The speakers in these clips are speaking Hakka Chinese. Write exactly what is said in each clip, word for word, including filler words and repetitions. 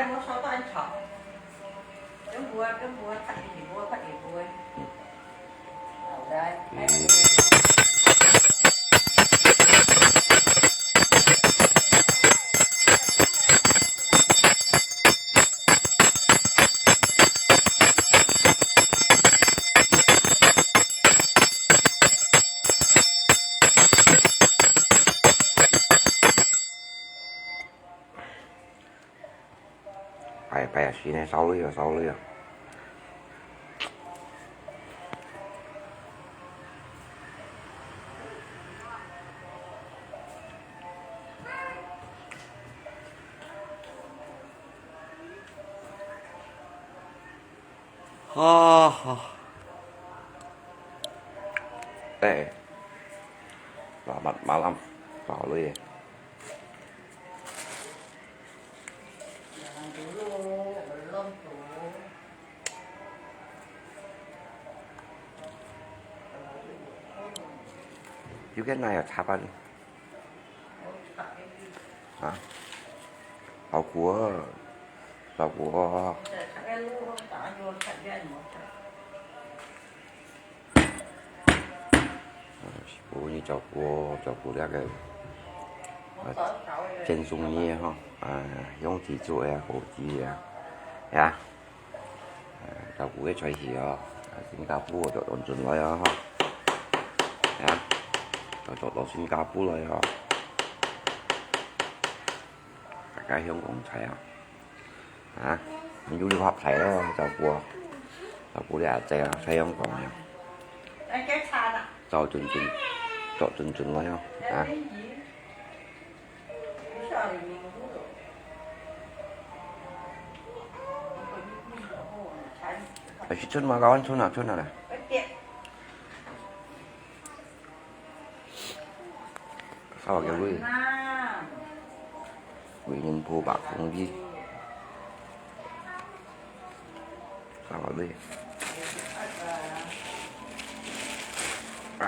我燒到恁長，用焐啊，用焐啊，較緊用焐啊，較緊用焐啊。好，來。哎，哎呀，是呢，燒燶啊，燒燶啊。啊，好。哎，selamat malam，燒燶。 有个哪有插班？啊？好苦啊，好苦啊！啊，師傅，你照顧，照顧這个，啊，煎送你个吼，啊，用自己做个火雞啊，呀，啊，照顧个菜係哦，啊，新加坡就當準來哦，吼，呀，就到新加坡來哦，大家香港菜啊。 啊，你有你發財咯，照顧，照顧你阿姐啊，採用講呀。照準準，照準準來哦，啊。還是準嘛，搞完準啊，準啊啦。 燒个燶，燶人鋪白飯个，燒个燶。啊，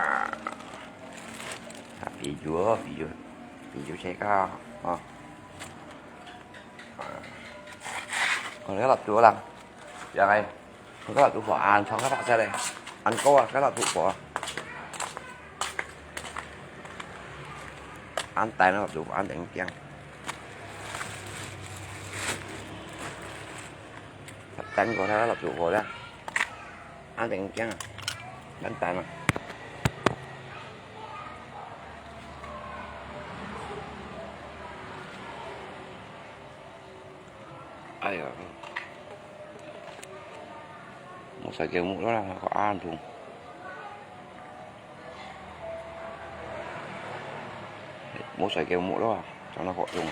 啊，肥豬哦，肥豬，肥豬切个哦，啊，哦，你看落豬啦，這个。 佢个蠟燭火恁長个白色咧，恁高啊，个蠟燭火。恁大个蠟燭火，恁頂驚。頂高个蠟燭火咧，恁頂驚啊，恁大嘛。 哎呀，莫使佢目了啦，佢恁痛。莫使佢目了啊，真係好痛。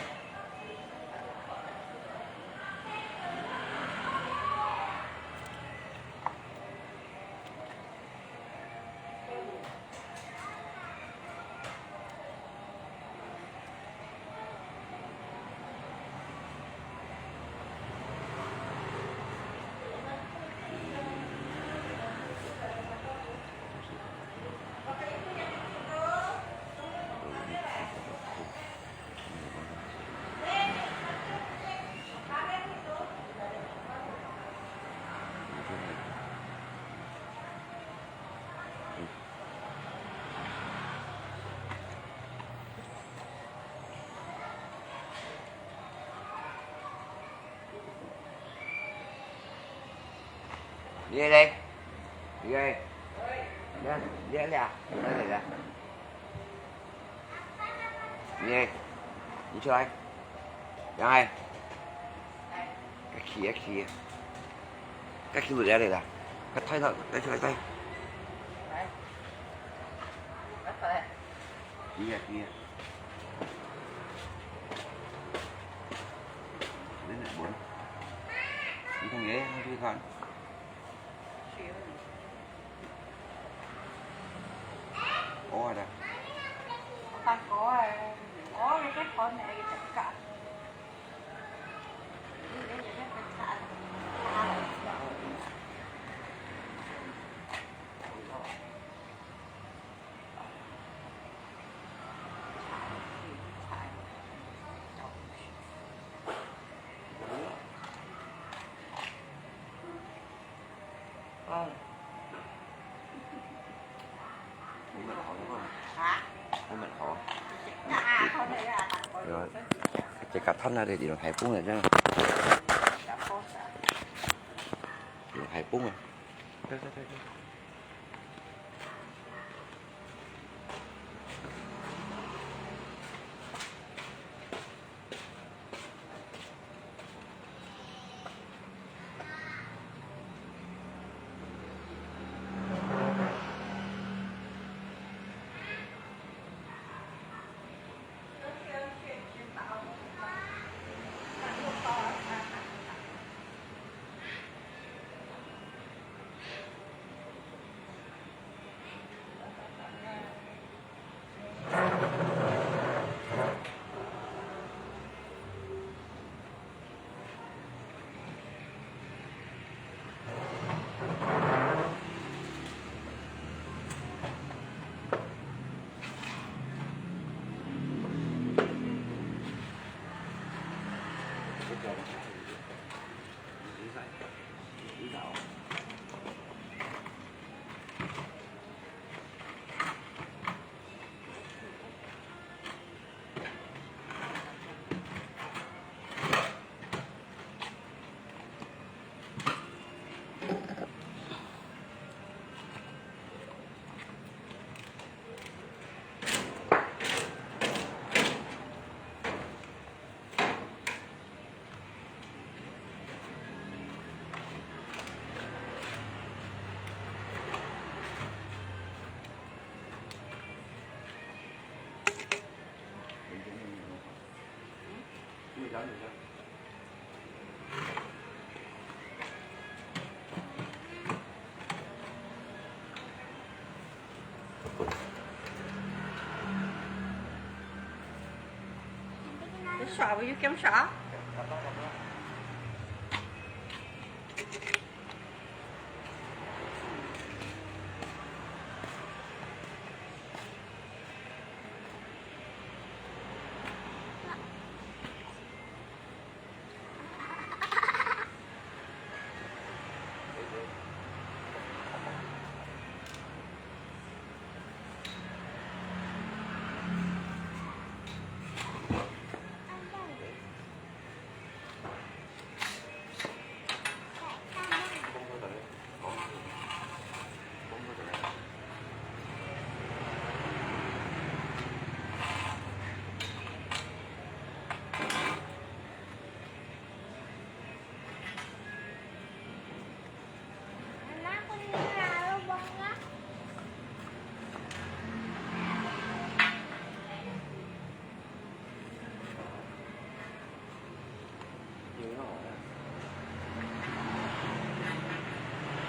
你咧？你咧？你，你咧？你咧？你咧？你出來。 樣仔，該去啊去啊，該去毋了咧啦，該退了，退出來退。去啊去啊。你來聞，你同佢，你去看。 哦，係啦。蛮好。这个汤那里有海风的，这样。有海风啊。对对对对。你刷，我有跟刷。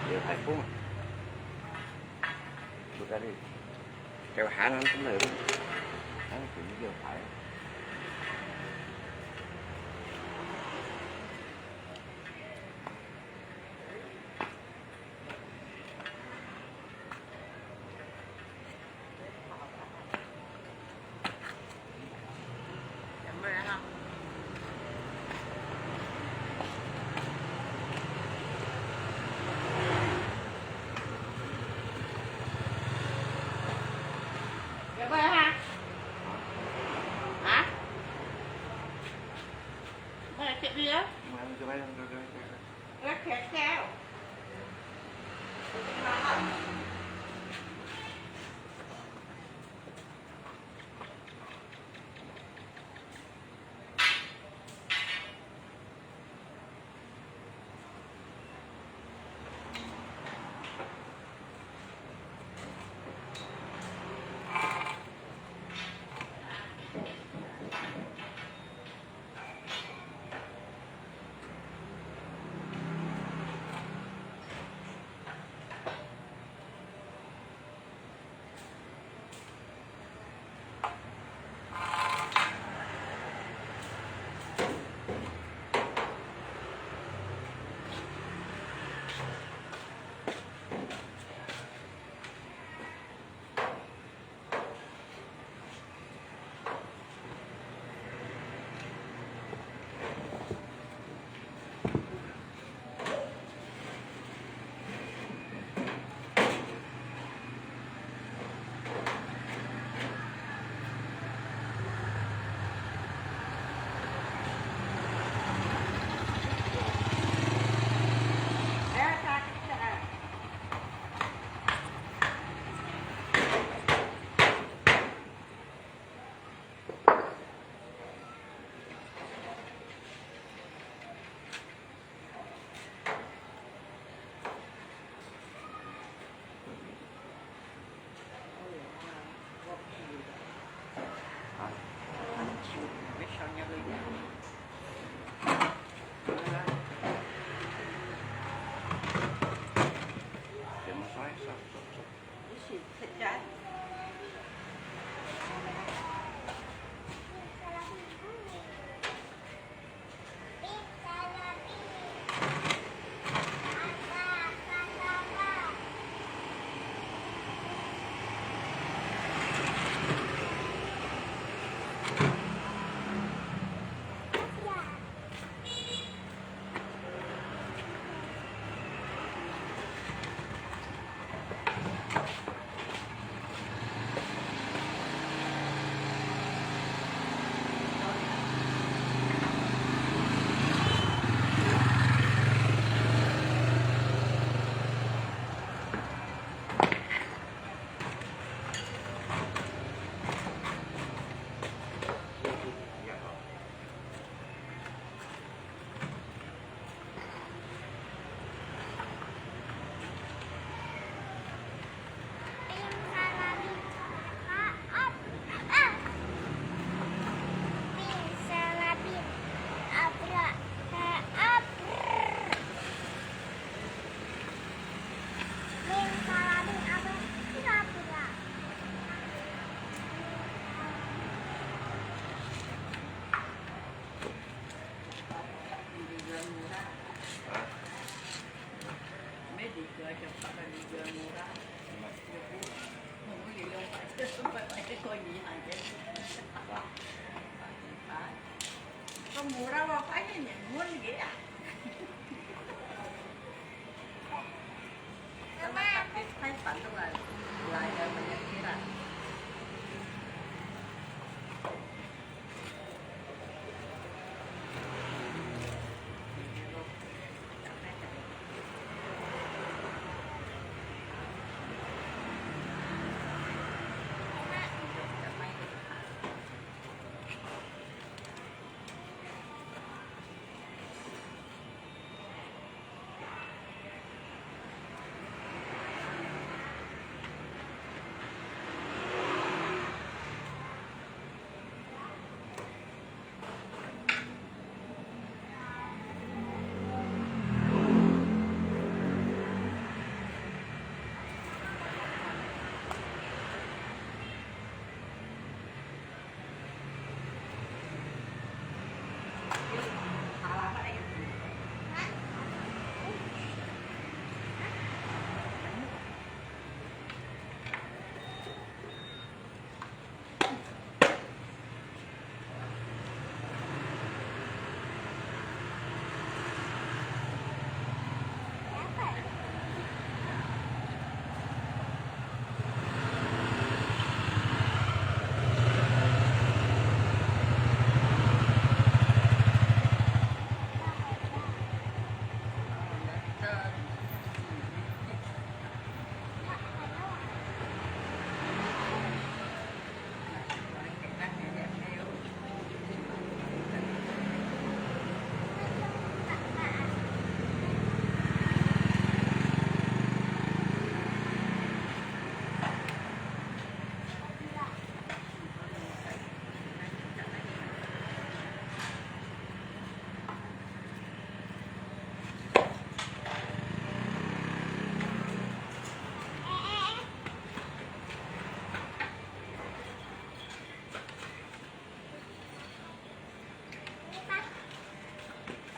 有海风啊，不在这里。 这个还能真的有，还能给你这个牌。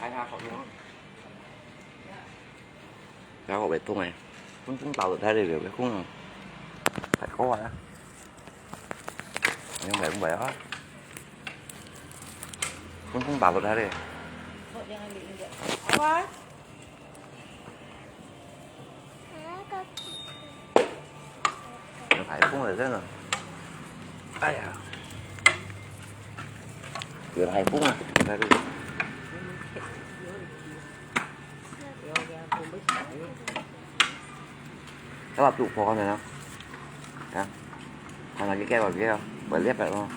Ai ha, khó đúng không? Rau hột bể tung này. Cũng, cũng tàu được đây, để, để cũng phải có à. Không phải, không phải á. Cũng, cũng tàu được đây đi. Apa? Nó phải phun rồi thế rồi. Ai da. Vừa phải phun à. Người ta đi. Các bạn trụ phó này nào. Hả? Thằng này cái keo vào kia không? Bởi liếp lại không?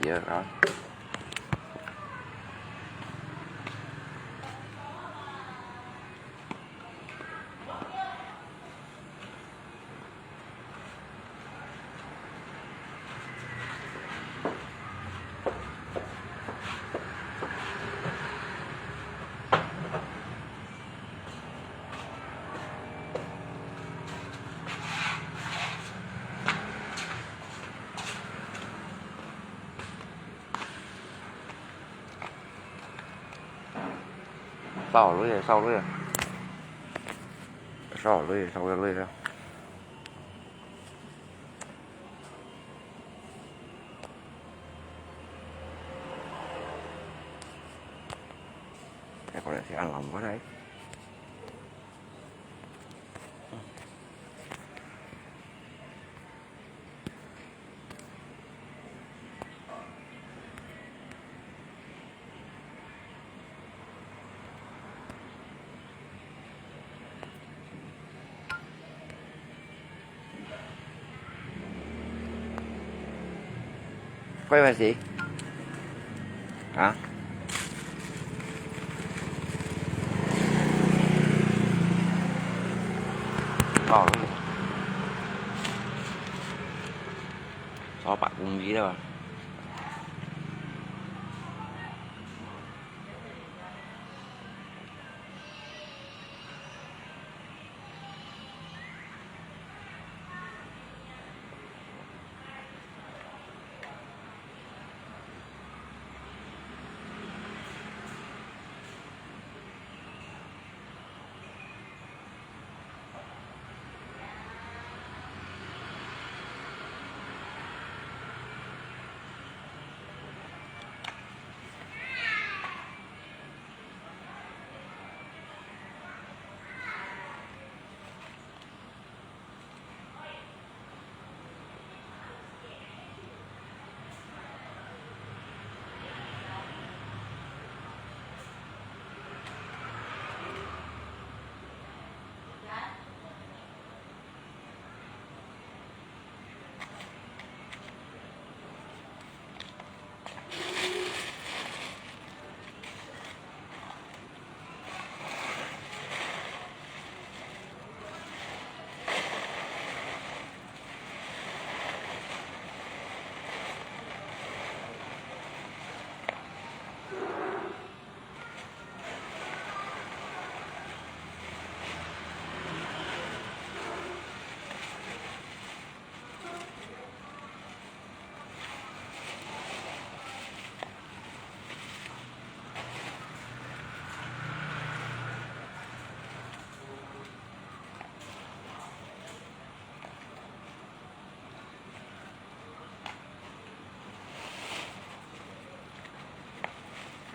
Iya kan. Sao lui, sao lui. Sao lui, sao lui. Cái con này thì ăn lòng quá đấy. Quay về gì? Hả? 八百公里了吧。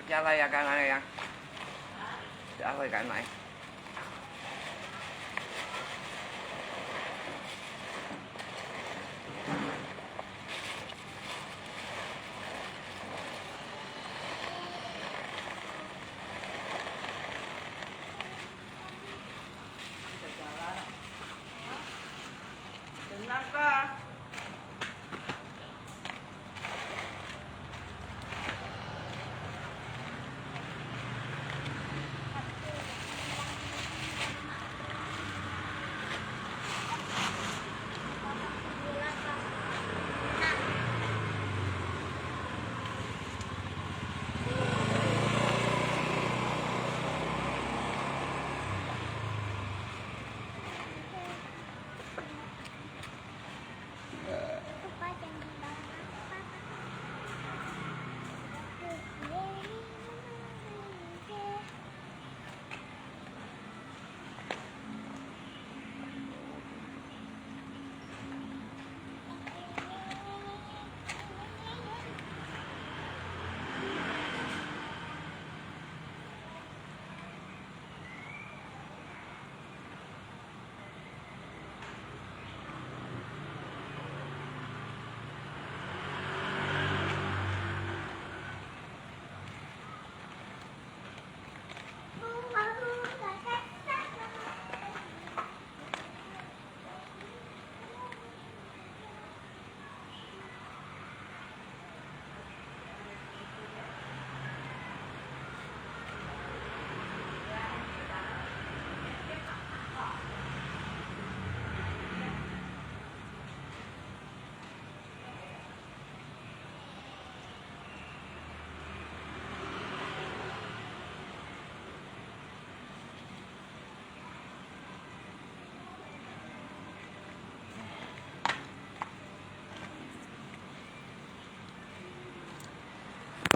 Jalan ya kan ya. Jalan kan mai.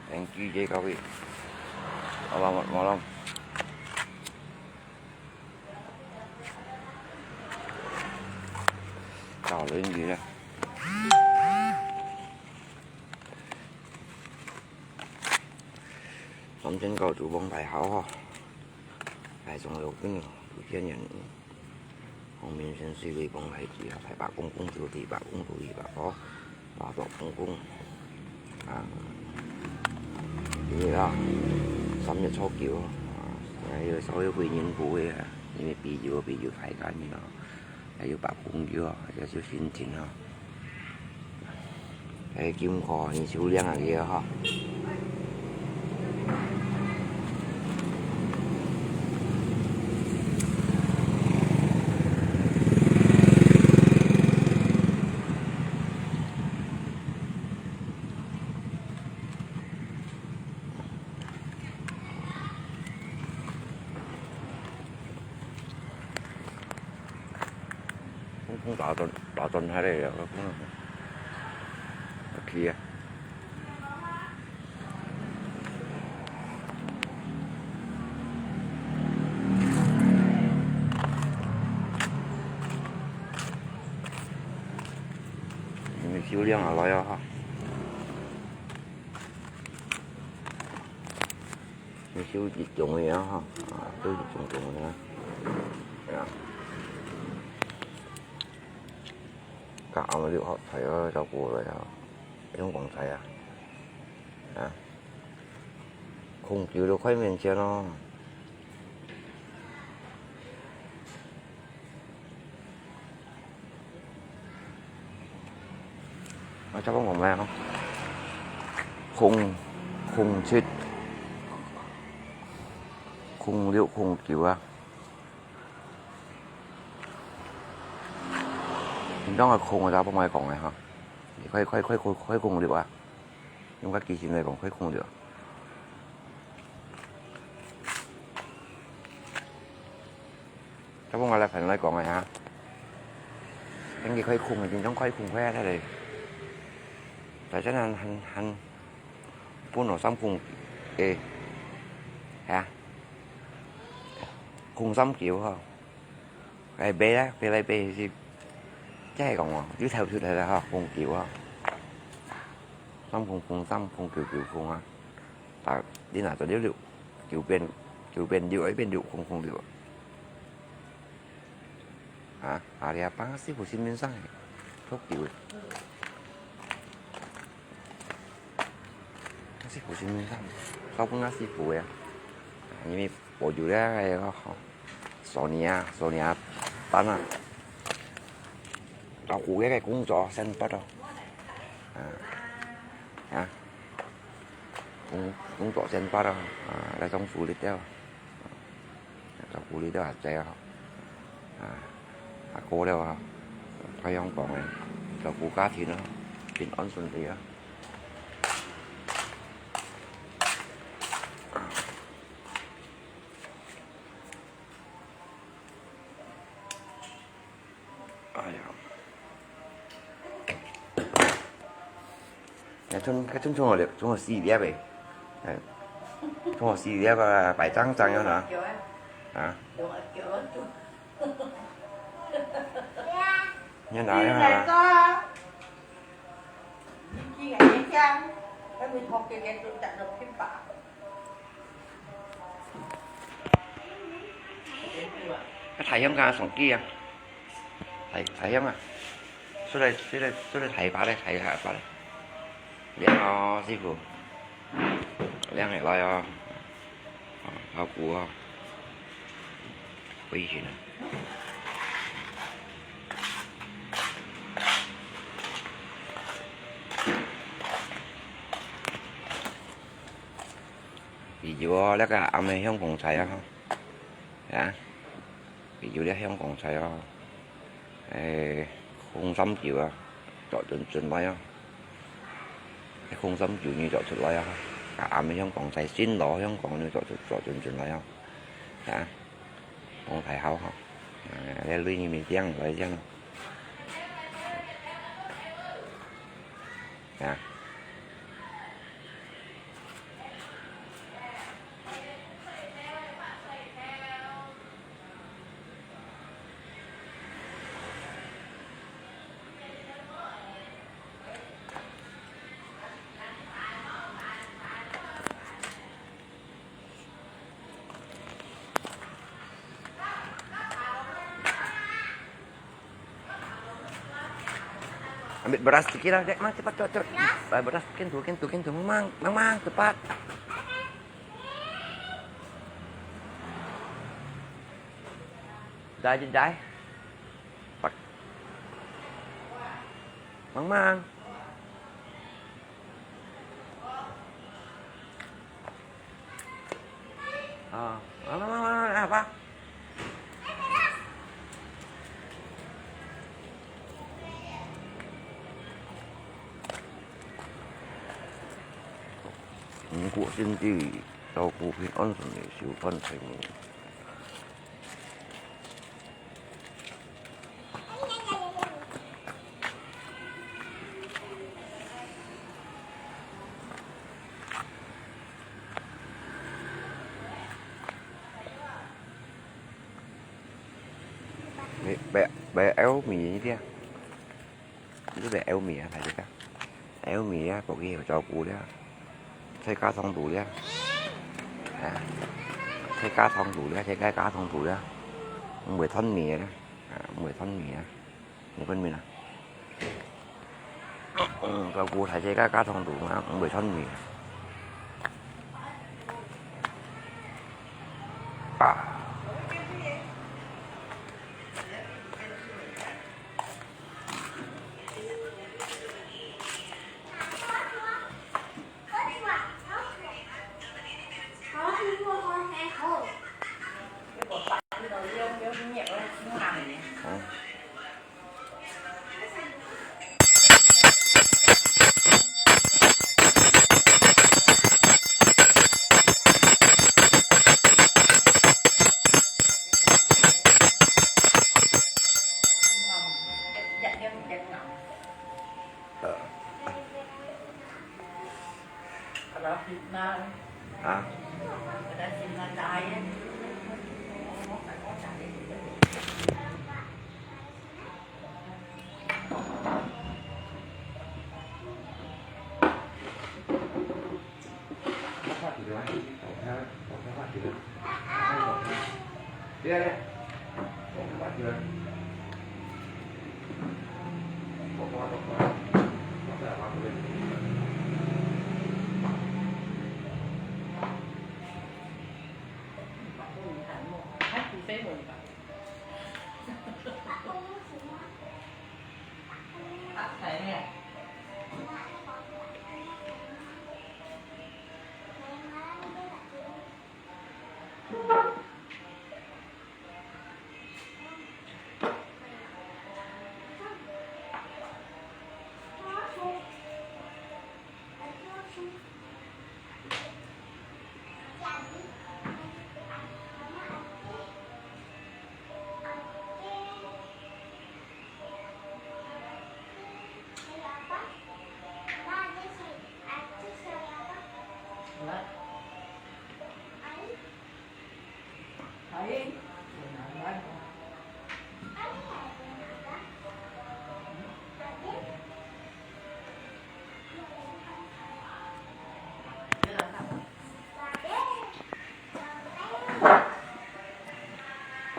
Thank you, J K W. Alamat malam. Chào đến gì đây? 三千九就望大好吼，大眾有根有天然，方面先水位望大地啊，大伯公公就地伯公就地伯吼，大伯公公啊，因為啊，三月初九啊，還有稍微回年不會啊，因為比較比較大間的啊。 還有伯公廟啊，也就新亭啊。還有金庫，你收領啊个哈。打轉，打轉下來了，我看。OK啊。因為收量也來啊哈。你收一種个啊哈，啊，都一種種个啊。哎呀。 甲暗个六合彩啊，照顧落啊，用光彩啊，啊，空調都開免錢咯。啊，再幫我買啊，空，空七，空六，空九啊。 你當係空个，就毋愛講个哈。你快快快快快空了啊！用較機心來講，快空了。再幫我來盤來講个哈。等佢快空个，真正快空快啊！佢哋，大家還還還分我三空，誒，係啊，空三九哈。 哎，買啦，買來買去，真係講哦，你頭出來啦吼，空九啊，三空空三，空九九空啊，啊，你若做了六，九變，九變六，會變六空空六啊。啊，阿里阿爸師傅身面上，足久个。 師傅先生，燒飯啊師傅个啊，因為無有咧，該個吼，索尼啊，索尼啊，單啊，照顧个工作先不咯，啊，啊，工工作先不咯，啊，來種福利掉。 照顧你兜阿姐啊，啊，阿哥了啊，太陽光个，照顧家庭啊，平安順利啊。哎呀。 該種，該種種好了，種好四粒个，哎，種好四粒啊，白張張樣啊，啊，你拿呀，啊，太陽啊，上機啊。 太太陽啊，出來出來出來太白咧，太太白咧。靚哦，師傅，靚起來哦，啊，好苦哦，危險啊！ 比如哦，這個暗个香港菜啊，啊，比如這香港菜哦，誒，空三九啊，做陣陣來啊，空三九你做出來啊，啊，暗个香港菜，新老香港你做出做陣陣來啊，啊，講太好哈，啊，這類你們這樣來這樣，啊。 Ambil beras sikit lah, Dek. Mang, cepat, cepat, cepat. Ah, beras, kintu, kintu, kintu. Mang, mang, mang, mang, cepat. Dah, dah, dah. Pak. Mang, mang. 啊，啊，啊，啊，啊，啊，爸。五穀新地，照顧平安順利，收辦財務。个枵米个，你个枵米啊，大家，枵米啊，無去照顧了，在家當肚了，啊，在家當肚了，在家家當肚了，毋會斷米个，啊，毋會斷米啊。 你分明啊。嗯，照顧大家家當肚嘛，毋會斷米。啊。啊。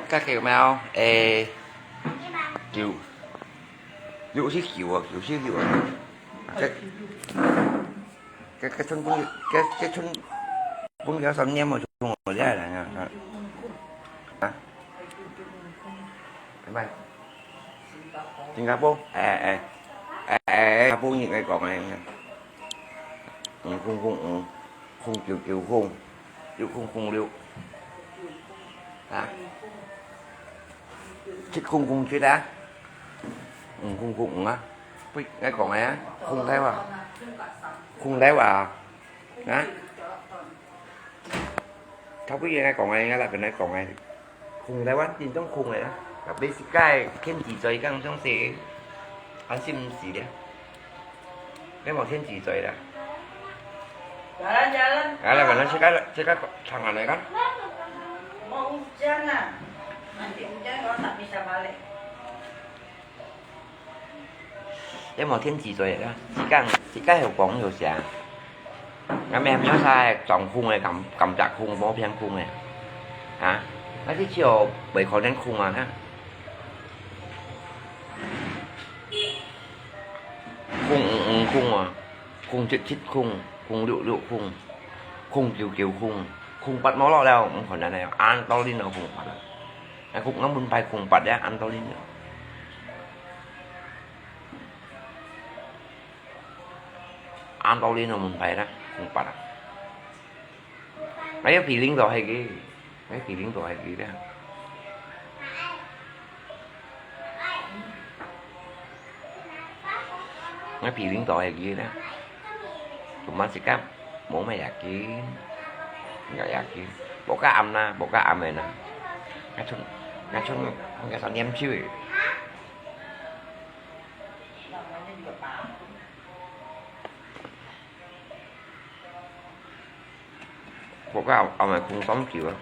該个有無？誒，九，六十九啊，九十六啊。該，該，該春分，該，該春分了三年無，從何來啊？啊？啊？拜拜。新加坡？誒，誒，誒，誒，新加坡應該講誒。 五空空五，空九九空，六空空六。啊？七空空七啊？五空空五啊？不，𠊎講个啊，空頭啊。空頭啊？啊？頭幾日𠊎講个，𠊎來跟你講个。 空台灣真正空个啦，tapi自家个天氣在講像是，還是毋是咧？該無天氣在啦。Jalan-jalan。啊，來，反正自家，自家唱下來看。Mau hujan ah. Nanti hujan kalau tak bisa balik. 也無天氣做个啦，自家，自家有講有寫。啊，咩，咩啥个掌控个，感，感覺控，無偏控个。啊，啊，這就袂可能控啊，哈。空五五空啊，空七七空，空六六空，空九九空，空八無落了，毋可能个，恁多年了空八啊。啊，空，𠊎門牌空八了，恁多年了。 恁多年个門牌啦，空八啊。還有比零到係佢，還有比零到係佢啦。還有比零到係佢啦。Cuma sikap，無麼个要緊，無要緊。無較暗啦，無較暗个啦。𠊎從，𠊎從，𠊎從念書个。 國家暗暝空當久啊，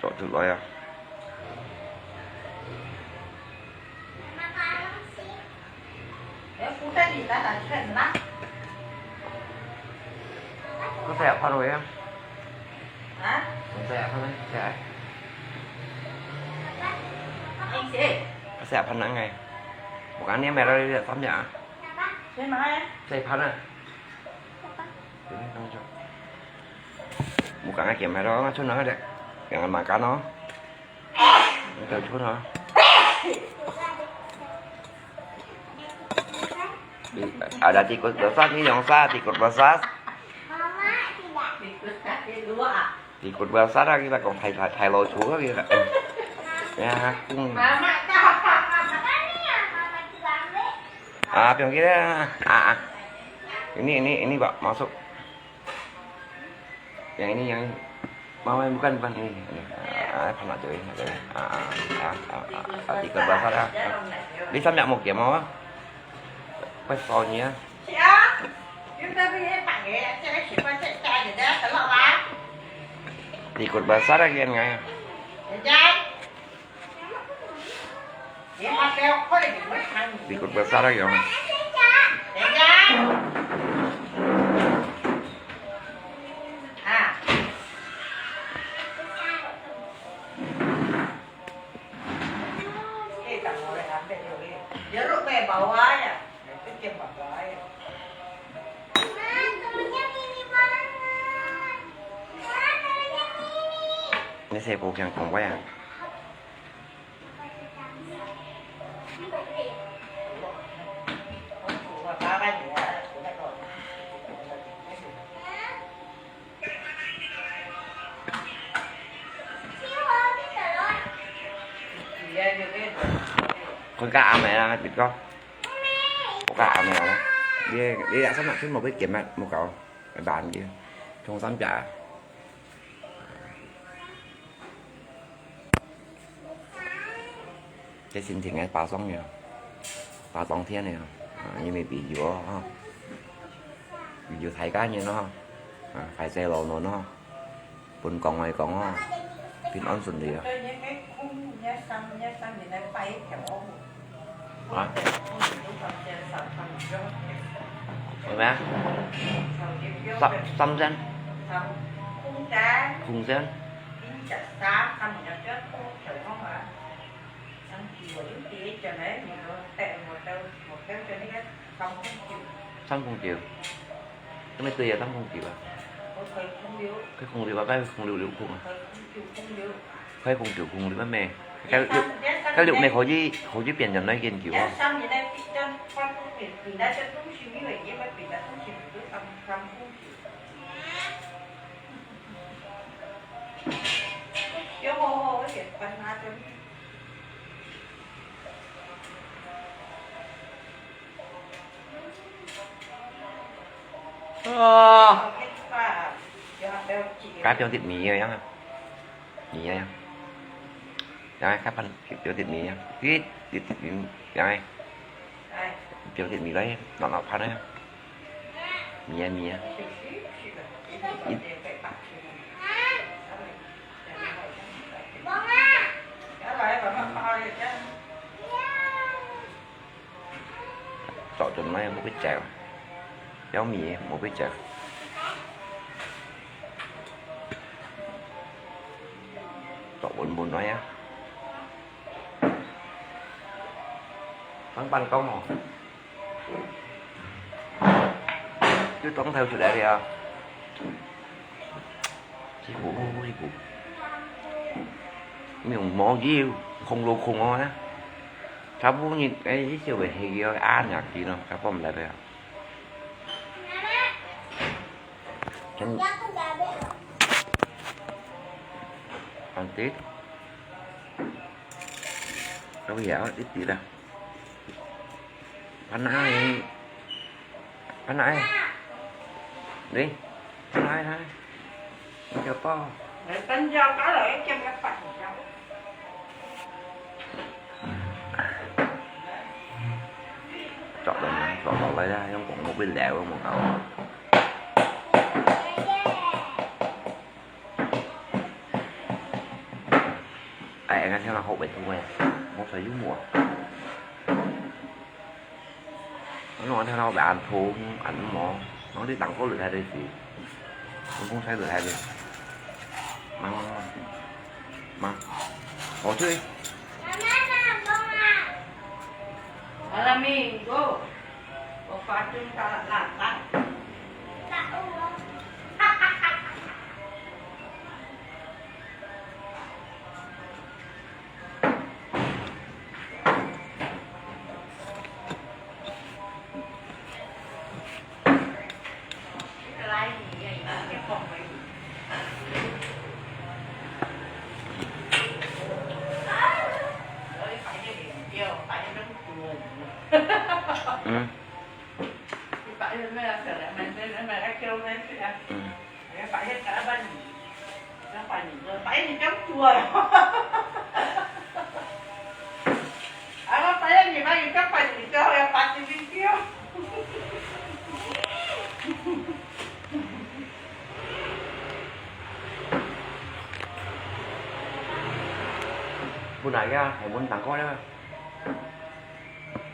做出來啊。你带你打打圈啦。我在拍了呀。啊？我在拍了，在。哎，谁？我在拍那个。我刚才买了一个三角。谁买？在拍呢。我刚才买了，我去拿的，让俺妈干哦。 Ito, chun ha. Ada tikus besar ni, yang sa tikus besar. Tikus besar lagi lah, kong thai, thai, thai lo chu lagi lah. Ya, kung. Ah, piang kira. Ah, ah. Ini, ini, ini, Pak, masuk. Yang ini, yang ini. Mama, bukan, bukan ini. Ini. Ah, apa nak cari, nak cari. Ah, ah, ah, ah, ah, ah, tikus besar ah. Ah. Di sana mau kiam apa? Pas soalnya. Tikus besar lagi kan, ngai. Tikus besar lagi, oh. Ini saya bukan kombai ya. Con cá ấm này là thịt con. Con cá ấm này. Đi, đi đã sắp nặng chút một cái kiểm mà một cậu. Cái bàn kia. Trong tấm chả. Cái xin thì nghe ba sóng nè. Ba sóng thiên nè. À, như mày bị dúa ha. Bị dúa thái cá như nó. À, phải xe lầu nó nó. Bún còng ngoài còng ha. Pin ón sùn đi à. Hả? Ôi má. Sắm, sắm sen. Khung sen. Sắm khung chiều. Cái này tôi là sắm khung chiều à? Cái khung chiều à? Cái khung chiều khung à? Cái khung chiều khung chiều mà. Cái liệu, cái liệu này có gì, có gì biển cho nói kiên cứu không? Ờ. Cá phiêu thịt mì rồi nhá. Mì nhá. Rồi, cá phiêu thịt mì nhá. Thịt, thịt, thịt mì nhá. Phiêu thịt mì đấy, nó nó phát đấy. Mì nhá, mì nhá. Ít. Chọn cho nó một cái chảo. Béo mì một cái chảo. Chọn bốn bốn nói á. Thắng ban công hả? Chứ trống theo sự đại đi à. Sư phụ, sư phụ. Mình mỏ gì, không lô không á. Thảo Phú nhìn cái chiếc xe về thì cái an nhạc gì nó, thảo phong lại về. Chân ăn tít. Đâu hiểu, tít tít à. Pan ai. Pan ai. Đi. Pan ai hả? Cho po. Để pan cho có lợi cho các bạn. Chọn rồi nè, chọn vào đây ra, trong cũng một bên lẹo một cậu. Ai, anh theo là hậu bảy thu này. Một thời giúp mùa. 我聽到白安通，安毛，我對當過了他的事，我公差了他的，妈妈妈妈，哦对。 Malamig ko. O patung ka la la. Pun ayah, hai pun tangko ya.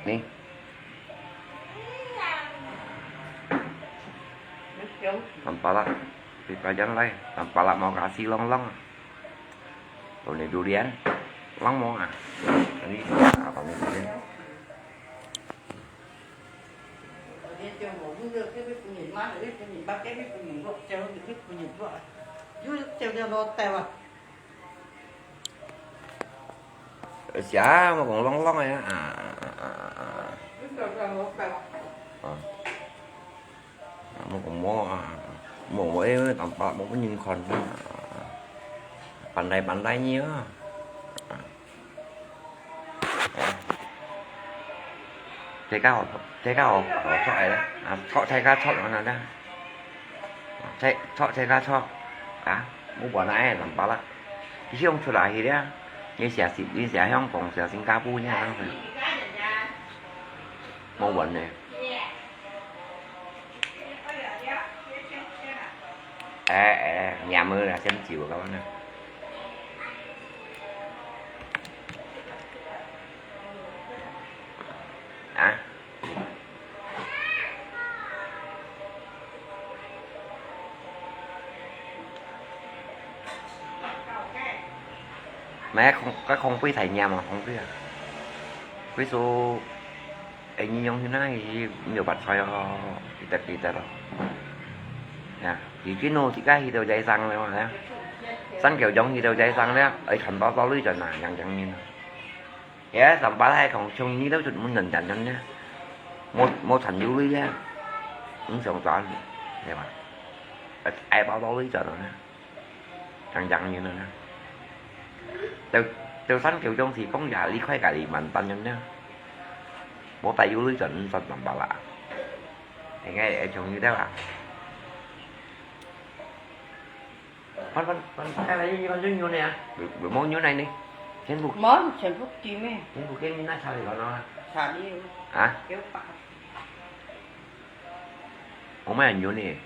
Ni. Tampalak. Pipayan lai. Tampalak mau kasi long long. Tuni durian. Long mau ah. Ini apa ni durian? Siya, mau kong long long ya. Ah, ah, ah, ah, ah. Ah. Mau kong mau, ah. Mau, mau, eh, tampak mau pun nhìn kon. Ah. Pandai-pandai ni ya. Ah. 大家好，大家好，好出來了啊！出大家出完了啦，出出大家出啊！無管啦，哎，怎麼啦？你用出來去了，你寫新，你寫香港，寫新加坡呢，當時無管呢。哎哎，娘们啦，先走了呢。 啊？Mẹ không, cái không biết thầy nhà mà không biết à? Ví dụ, anh nhung thế này thì nhiều bạn xoay ho, kita kita lo. Ya, thì cái nô thì cái thì đâu dạy sang rồi mà, ya. Sang kiểu giống thì đâu dạy sang đấy, ấy thành bao bao lưới rồi mà, nhang nhang nhìn. Ya, sampai hai kong chung ni lo chut mun dan dan dan ya. Mo mo chan yu lui ya. Ung song zan. Ya ba. Ai bao bao lui zan na. Yang yang ni na. Teu teu san kiu zong si kong ya li kuai ka li man tan yan ya. Mo tai yu lui zan ung song sampai la. Engai ai chung ni da la. Phan phan phan phan ai ni phan zun yu ne a. Wi wi mo yu nai ni. Chen bu. Mo chen bu ti me. Chen bu ken ni na cha li lo no. Cha li. Ha? Kiu pa. Ong mai an yu ni.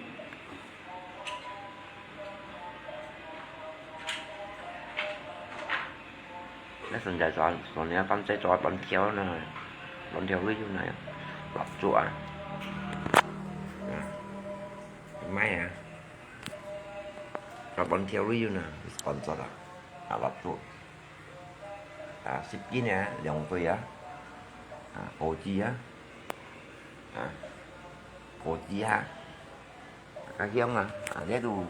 Nè sân chai chọn, chọn nè tăn chai chọn bánh kẹo nè. Bánh kẹo ví dụ này. Lọc chua. Mai à. Chọn bánh kẹo ví dụ nè. Sponsor à. À, lọc chua. À, sip kin à, lòng tui à. À, ô chi à. À, ô chi à. Cá hiông à, à, nè tù,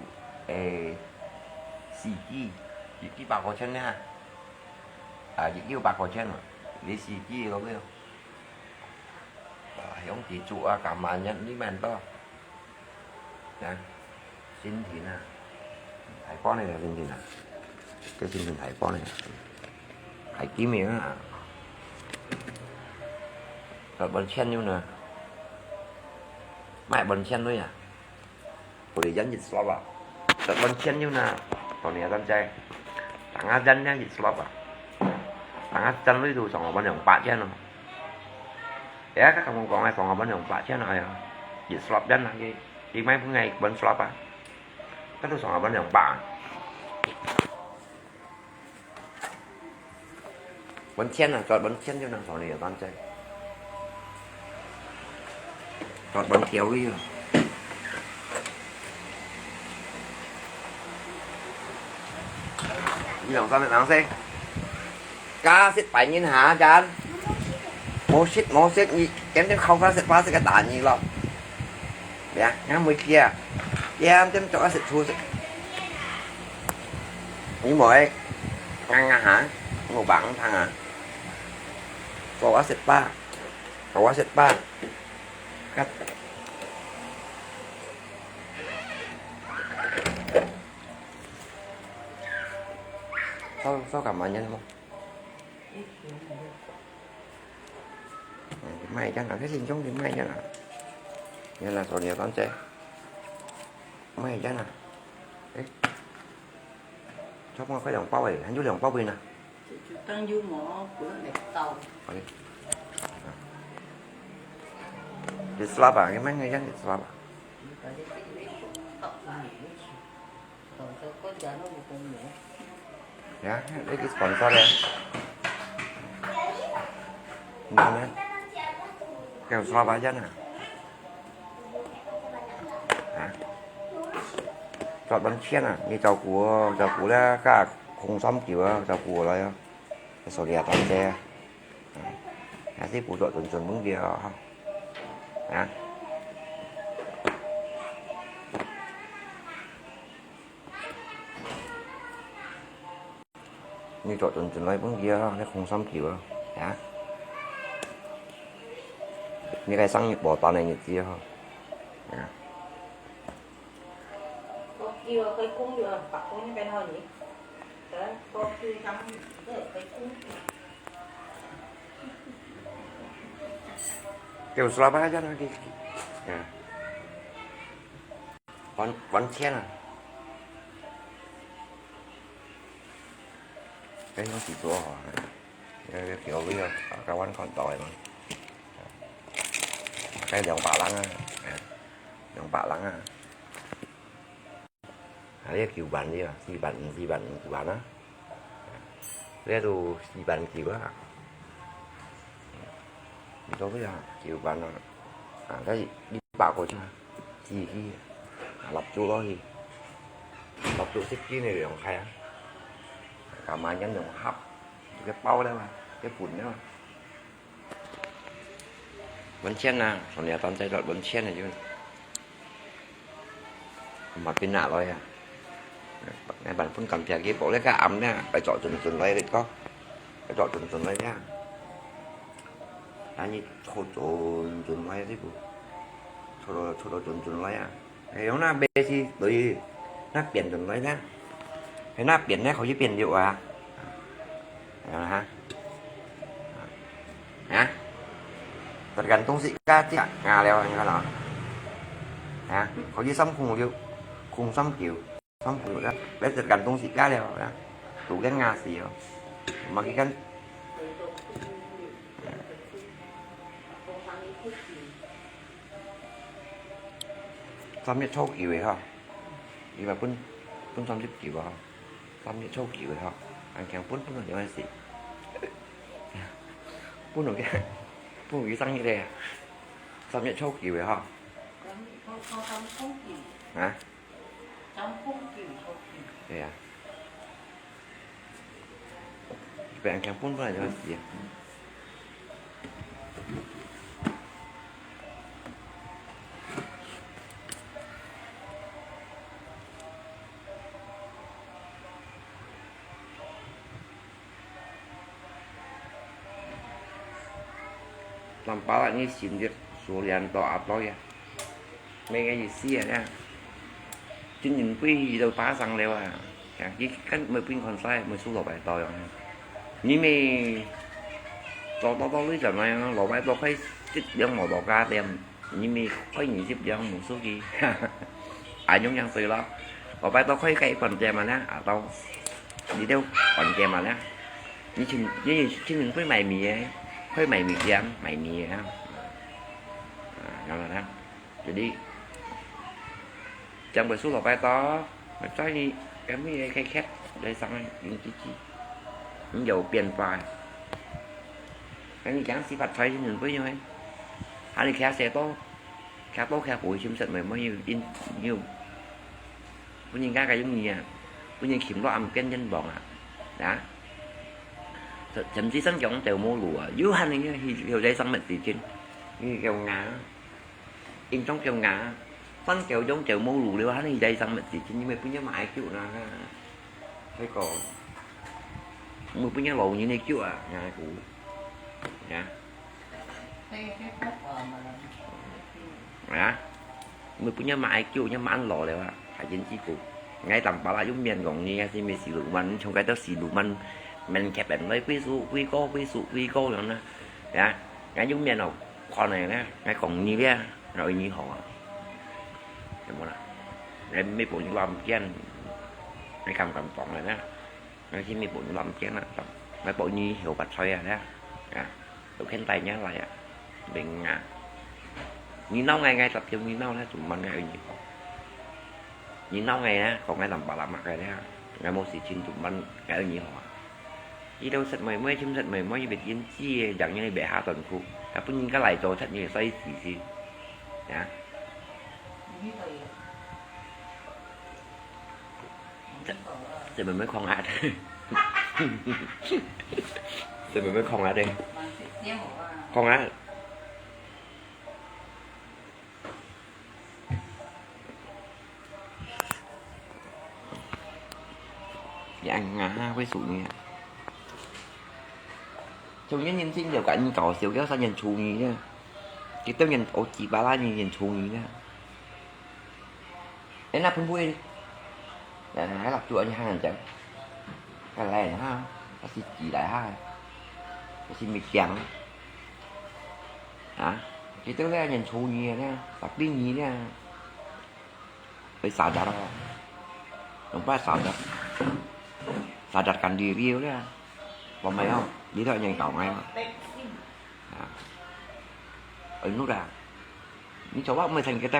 ê, xì chi, xì chi bạc kò chen nè. À, xì chi bạc kò chen à, lý xì chi có biết không? À, hiông chi trụ à, cảm ơn nhận lý mẹn to. Nè, xin thìn à. Thái Quốc này là xin thìn à. Cái xin thìn Thái Quốc này. Thái Kim này à. Rồi bánh chen như nè. Mẹ bánh chen nuôi à. Ủa, để dân dịch slop à? Tật bánh chen như nè. Còn này dân chay. Tanga dân nha dịch slop à? Tanga dân lui tu sòng bánh yong bạc chen à? Ya, các bạn còn ai sòng bánh yong bạc chen à? Dịch slop dân à? Cái, cái máy phun ngày bánh slop à? Các tu sòng bánh yong bạc. Bánh chen à, chọn bánh chen cho năng sòng này dân chay. Chọn bánh kéo đi. Ini lòng sao nè, nắng xí. Cá xịt bánh nhìn hả, chán. Mô xịt, mô xịt, nhị, kém kém khâu cá xịt, phá xịt cái đá nhị lọ. Bia, nhá mùi kia. Kém kém chọn cá xịt chua xịt. Nhị mùi, ngang ngang hả? Mùi bảng thang hả? Có cá xịt ba. Có cá xịt ba. Cắt. Sao, sao cảm ơn nhân không? Mày chắc là cái gì giống thì mày chắc là. Nên là số điện toán chế. Mày chắc là. Ê. Cho con cái đồng bao ấy, anh chú đồng bao bì nè. Đang yêu mỏ của nó đẹp tàu. Ở đây. Đi slap à, cái máy ngay chắc đi slap à. Ya, ini sponsor ya. Ini kan. Kêu slap aja nè. Hả? Chọn bánh xiên à, như chào của, chào của là cả không xóm kiểu, chào của là số điện thoại xe. Hả? Thì của chọn chuẩn chuẩn mứng kia hả? Hả? Ni chọn chọn chọn lai pun kia, ni không xóm kiểu à. Hả? Ni cái sáng nhật bỏ tan này nhật kia hả? Hả? Có kia cái cũng được, bạc cũng cái nào nhỉ? Đấy, có kia sáng nhật kia cái cũng. Kêu slap aja nè, kì. Hả? Quán, quán chén à? Cái nó chỉ có hả? Cái, cái kiểu bây giờ, à, cái quán còn tỏi mà. Cái 兩百零啊, 兩百零啊. À, cái 九萬 đi à, 四萬五, 四萬五, 九萬啊. Cái đó 四萬九啊. Đi đâu bây giờ? 九萬啊. À, cái đi bảo của chứ. Gì kia? À, lọc chuột đó gì? Lọc chuột xếp kia này rồi không khai á? Cả mà nhắn đồng hấp. Cái bao đấy mà. Cái phun đấy mà. Bánh xiên à, còn nhà toàn chạy loại bánh xiên này chứ. Mà pin nạ rồi à. Này bạn phun cầm chè kia, bỏ lấy cái ấm nha, phải chọn chọn chọn lấy đấy có. Phải chọn chọn chọn lấy nha. Anh ấy chọn chọn chọn lấy đấy bố. Chọn chọn chọn chọn lấy à. Hay nó bé thì tôi nó 扁 chọn lấy nha. Hay nó 扁 nha, khỏi chứ 扁 nhiều à. Đó hả? Hả? Tất cả東西加起來，啊，了，你看了。Hả? Khỏi chứ xóm không nhiều, không xóm kiểu, xóm không nhiều đó. Bé tất cả東西加了đó. Đủ cái ngà xì rồi. Mà cái căn三月初九个吼，你話分分三十九个吼，三月初九个吼，還強分分兩个四，分兩个分佢生日个，三月初九个吼。啊？對啊。 Bạn ăn kem bún với là do gì? Làm bảo là như xin việc số điện thoại áp đó ya. Mấy cái gì xí à nha. Chính nhìn quý gì đâu phá sang đâu à. Chẳng chỉ cắt mới pin còn sai mới số lọ bài tòi rồi. Như mày tỏ tỏ tỏ lý chẳng này lọ bài tỏ khay xích biếng mỏ tỏ cá tem. Như mày khay nhị xích biếng mỏ số gì. À nhung nhang sơi lo. Lọ bài tỏ khay cái còn chè mà nha. À tao đi đâu còn chè mà nha. Như chính như chính mình khay mày mì ấy. Khay mày mì biếng mày mì á. À, nó là đó. Jadi, chang bai su lok bai to, mai chai ni, kami ai khai khet, dai sang ai, yung chi chi. Yung dầu pian pai. Kami chang si pat chai ni nung pui nyoi. Hani kia se to. 徛到徛過去，心實妹妹又，又，又分人家个容易啊，分人尋落暗間冤枉啊，啊！甚至生薑豆無路啊，又還你去後來生乜事情，你叫我，應當叫我，生薑用豆無路了，還你在生乜事情，你咪分人買酒啦，啊！ 該个，毋會分人老人个腳啊，𠊎講，呀。啊，毋會分人買腳，人買老了啊，還真知講。𠊎當巴拉用面講你，還係咩死路慢，從該到死路慢，面cap人來歸宿歸個，歸宿歸個樣啦，呀，𠊎用面哦。 看呢，𠊎講你咧，𠊎為你好啊，有無啦？𠊎乜保你落暗間，𠊎敢敢講个咧，𠊎係乜保你落暗間啦，𠊎保你好發財啊咧，啊，有錢帶你來啊，明啊！你鬧𠊎，𠊎十條你鬧咧，做麼个愛你好？你鬧𠊎咧，講𠊎當巴拉麼个咧，𠊎無事情做麼个愛你好啊？ 佢兜食妹妹，尋食妹妹，佢別人知个，讓人別下斷苦，啊，分人家來做，食你个衰死死，啊！食，食妹妹狂啊！食妹妹狂啊的，狂啊！ 也硬啊，會輸你啊。從前人生就跟你搞笑，叫三年初二呢。幾多年，哦，幾百啦年，年初二呢。哎，那分配，哎，那laptop你還講，該來哈，該係幾來哈，該係物件。 啊，幾多咧？年初二咧，十二月咧，會sadar咯。Nampak sadar，sadar kan diri咧，我們要，你都人搞𠊎嘛。啊，哎，你啦，你做麼个毋會趁佢兜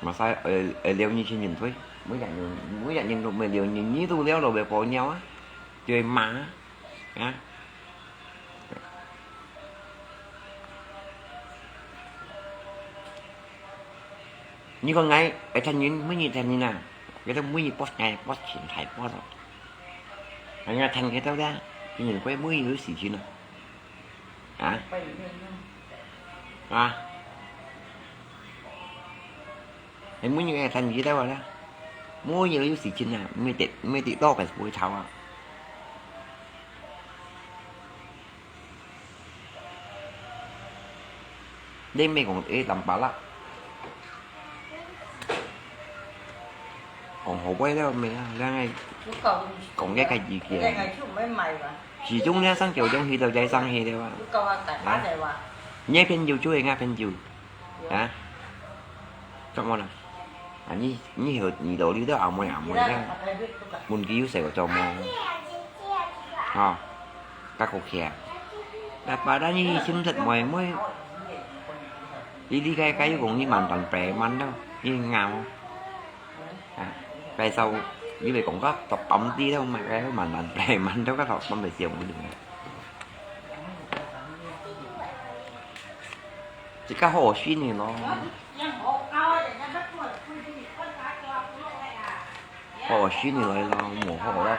？Masa，呃，呃，六年前年退，每日年，每日年都，每六年，你都了，老伯婆鳥啊，就會罵啊。 啊。你講𠊎，𠊎趁人，每日趁人啊，佢兜每日boss𠊎，boss錢大boss咯。人家趁佢兜咧，佢人過每日有事情啊。啊？啊？ 係每日个趁佢兜啊啦，每日有事情啊，毋係得，毋係得到个會吵啊。你毋係講，誒，當巴拉，講好話了無啊？你愛講這个意見。始終你生就用去到再生去了啊。啊？你个朋友就係𠊎朋友。 啊？做麼啦？啊，你，你好，你老了都阿妹阿妹啦。問佢有細个做麼？吼，該个客啊。該巴拉你尋食妹妹，你，你該，該又講你慢慢白慢咯，你咬。啊，該時候，你咪講个，讀班啲咯，嘛，該慢慢白慢咯，該讀班咪笑唔明。 自家好好選个咯。好好選个來咯，無好咯，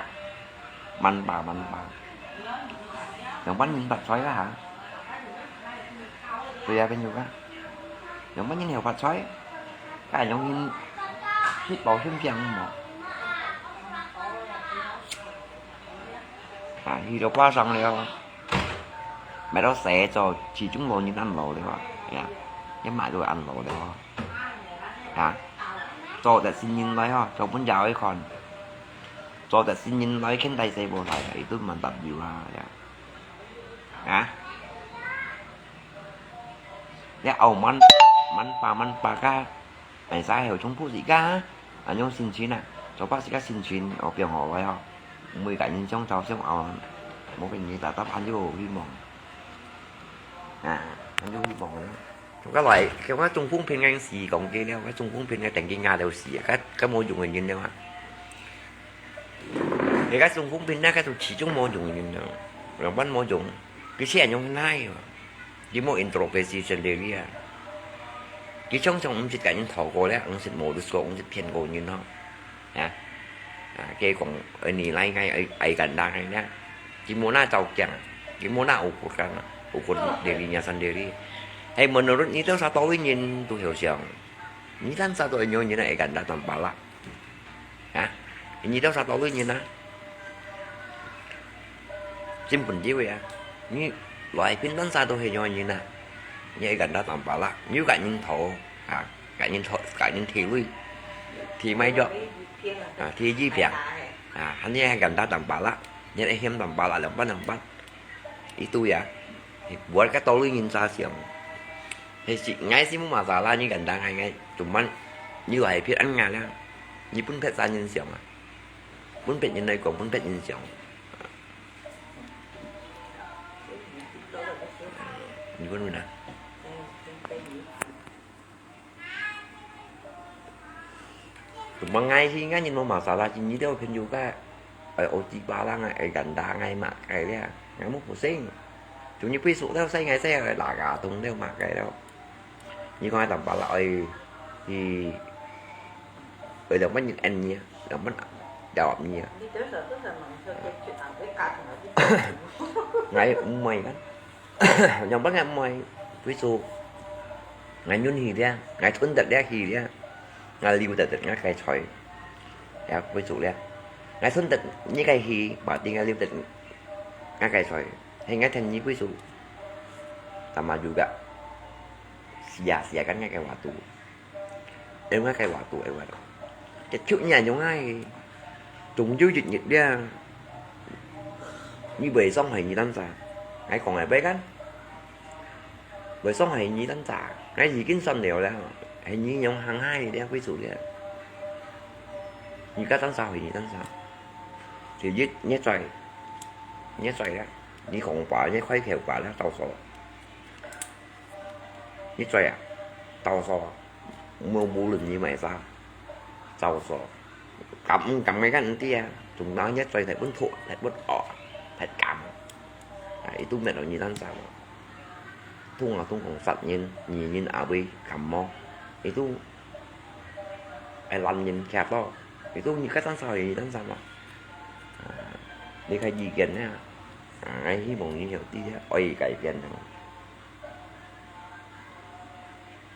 慢吧慢吧。樣般人發財啦哈？對啊，朋友啊，樣般人好發財，該樣人食飽順便無？啊，去到巴生了。 買到細做，始終老人恁老了啊，呀，也買到恁老了啊。啊，做得新人來吼，做分社會看，做得新人來，牽帶細波來，佢都蠻搭友啊，呀。啊，你傲慢，慢吧，慢吧，該 Masa有重複時間，恁樣心情啊，做法時間心情，哦，變好來吼。每個人想朝想後，無個人tetap恁樣有希望。啊，恁樣有希望咧。從該來，從該中風病个時講起了，該中風病个等佢牙都死啊，該，該無用个人了啊。你該中風病那個都始終無用个人了，樣般無用，佢先用哪樣？ 你無introspeksi sendiri啊？佢常常毋識甲人討過咧，毋識無律過，毋識騙過人吼。啊，啊，佢講，呃，你來𠊎，愛，愛簡單个咧，佢無拿照鏡，佢無拿ukur kan，ukur diri，nyasan diri。Hey，menurut你兜satu人都曉想，你單儕都會有人愛簡單tanpa啦。啊，你兜satu人啊？ 真本事个啊！你來片單儕都係樣人啊！你愛簡單tanpa啦，你又甲人討啊，甲人討，甲人提鐳，提買藥啊，提醫病啊，還你愛簡單tanpa啦，你愛嫌tanpa啦，兩百兩百，一堆啊！Buat ka tolong人家想，係是，𠊎是無masalah，你簡單，𠊎，𠊎，cuma你來片恁樣啦，你分別儕人想啊，分別人來講，分別人想。 你問問啊。Cuma𠊎係，𠊎人無masalah，你兜朋友个，哎，OG巴郎啊，哎，ganda，哎，mak，哎，咧，𠊎無pusing。Cuma你besok了，使𠊎使，哎，拉个通了，mak，哎，了。 你看tanpa啦，愛去，愛兩百日按呢啊，兩百兩百日啊。你多少多少嘛，你說可以去啊，我加起來就，𠊎毋愛kan，兩百日毋愛，besok，𠊎運氣咧，𠊎吞得咧氣咧，𠊎留得得𠊎个菜，也besok咧，𠊎吞得你个氣，berarti𠊎留得𠊎个菜，係𠊎聽你besok，sama juga。 Sia-siakan𠊎个waktu。Êm𠊎个waktu，êm𠊎个。Kecut你恁樣个，終究一日了，你會傷害你單儕。𠊎講个會kan，會傷害你單儕。𠊎已經算了了，係你樣行害了，貴族了。你个單儕害你單儕。第一，你嘴，你嘴了，你講話，你開口話了，到時候。 你嘴啊，到時候，無，無論你麼儕，到時候，敢毋敢个，𠊎毋知啊，總之你嘴忒本毒，忒本惡，忒奸。啊，佢都搣到你單儕無？通啊，通講殺人，女人也會感冒，佢都愛攔人徛到，佢都你个單儕，你單儕無？啊，你个意見呢？啊，𠊎希望你曉知啊，愛改變啊。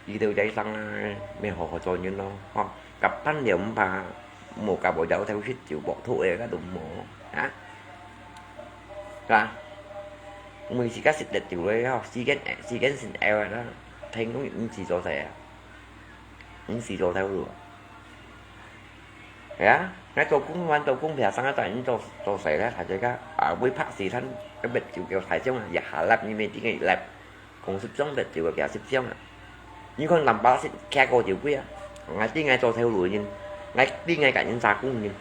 佢兜在生啊，愛好好做人咯，吼，夾飯了毋怕，無夾無藥頭食酒，薄肚个，該都無，啊？係吧？每時間食得酒个，吼，時間，時間先out啦，聽講毋使做事啊，毋使做頭路啊。係啊，𠊎做工，𠊎做工，平常啊，在人做，做事啦，大家个，啊，會拍死人，个滅酒叫大眾啊，也下粒，你每天个粒。 講十張得酒个，佢十張啊。你看南巴食徛過酒杯啊，𠊎知𠊎做頭路人，𠊎知𠊎甲人打工人，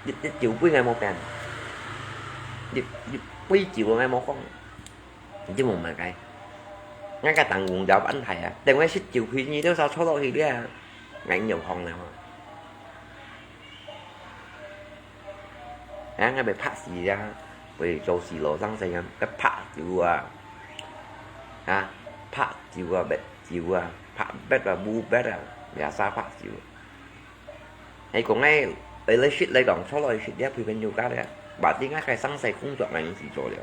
一，一酒杯𠊎無變，一，一杯酒𠊎無講，你知無麼个？𠊎个當公交安排啊，等𠊎食酒杯，你都少坐落去了，𠊎有空了。 啊，𠊎會拍死啊，會做死咯，生死啊，該拍酒啊，啊，拍酒啊，搣酒啊，拍bet啊，舞bet啊，biasa拍酒。係講𠊎，會來食來講，坐落去食了，陪朋友家了，berarti𠊎个生死工作𠊎已經做了。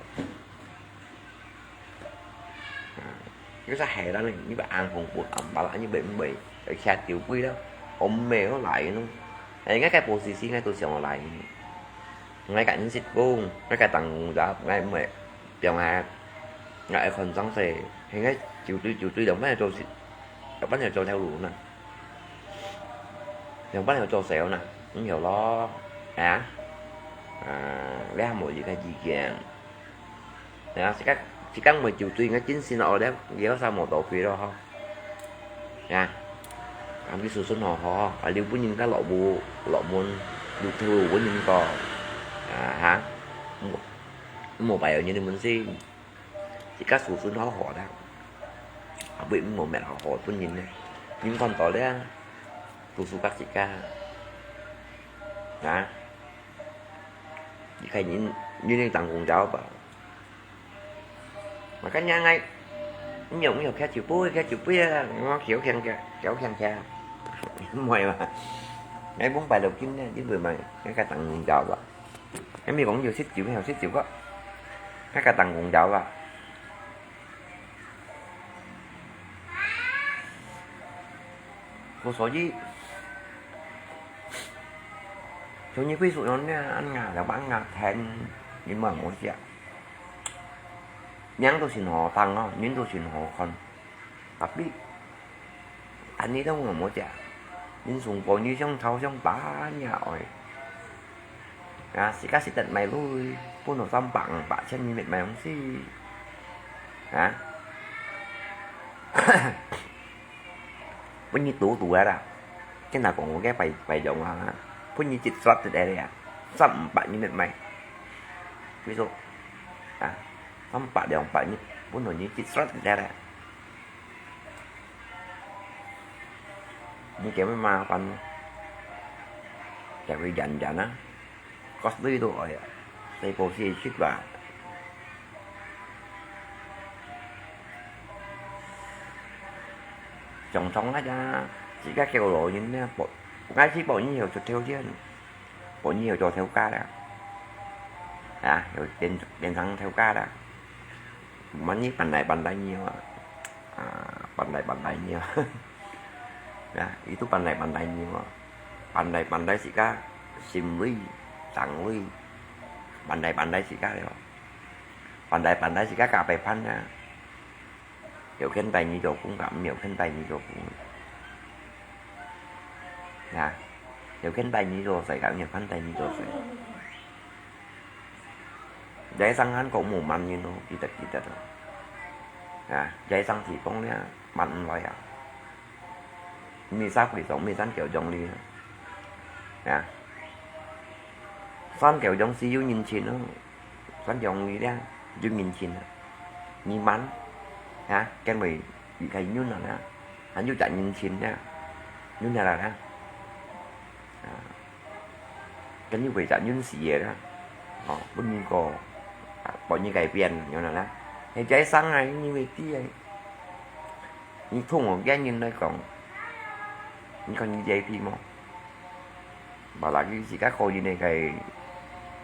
啊，你說係啦，你，你愛紅布紅包啦，你會毋會，會徛酒杯啦？我毋會，我來咯。哎，𠊎个posisi𠊎都想我來。𠊎个人識講，𠊎个當公家，𠊎毋會，放下，𠊎愛看生死，係𠊎酒醉酒醉，兩班人做事，兩班人做頭路呢，兩班人做事呢，毋曉咯，係啊？啊，你還無一個意見？ 呀，自家，自家毋會酒醉，𠊎精神哦，了，了啥無多杯咯吼。呀，啊，你順順好好，啊，留分人家落屋，落門，留頭路分人家，啊哈，無，無擺有人个門先，自家順順好好啦，啊，毋好搣好好分人呢，人看到了，都輸甲自家，啊。 你看人，人个當公交吧。Makanya𠊎，你用，你用，徛酒杯，徛酒杯啊！𠊎徛徛徛，徛徛徛。毋會嘛？𠊎本擺就緊呢，你會嘛？𠊎甲當用到啊。𠊎咪講有食酒，有食酒个，𠊎甲當用到啊。故所以，像你貴族樣呢，恁樣，兩百五千，你買無食？ 名都真好聽哦，人都真好看。Tapi，恁呢都無好食，人送飯你想討想辦也愛。啊，自家食得買鐳，分到三百、五百千你買買東西。啊？ 分你賭賭啊啦，跟他講我个白白用啊，分你一刷一个啊，三五百你買，比如說，啊，三百兩百你分你一刷一个啦，你叫咩麻煩？叫佢忍忍啊。 Kos lui tu oi, sai po si chit ba. Chong chong aja, si ka kêu lo yin ne po, ngai si po ni yo chut theo yin. Po ni yo cho theo ka da. Ha, yo den den sang theo ka da. Mani pandai pandai ni wa. À, pandai-pandai nhiều. Nah, itu pandai-pandai nhiều. Pandai-pandai si ka sim lui, tang lui. Pandai-pandai si ka yo. Pandai-pandai si ka cà phê phan nha. Hiểu khen tài nhi cho cũng cảm, hiểu khen tài nhi cho cũng. Nah, hiểu khen tài nhi cho sai cảm, hiểu khen tài nhi cho sai. Giải散還講無萬人咯，記得記得咯。啊，giải散是講了，萬毋來啊。毋係沙會上，毋係三九中里啊。啊，三九中是有人情咯，三九中里了，有人情啊。二萬，啊，跟為一個人啊，還有隻人情了，有哪來啊？啊。 跟你會隻運勢个啦，哦，分你個，啊，分你改變，有哪啦？你解散啊，你會知啊。你同我个人來講，你看你這一批無？Apalagi自家個人个个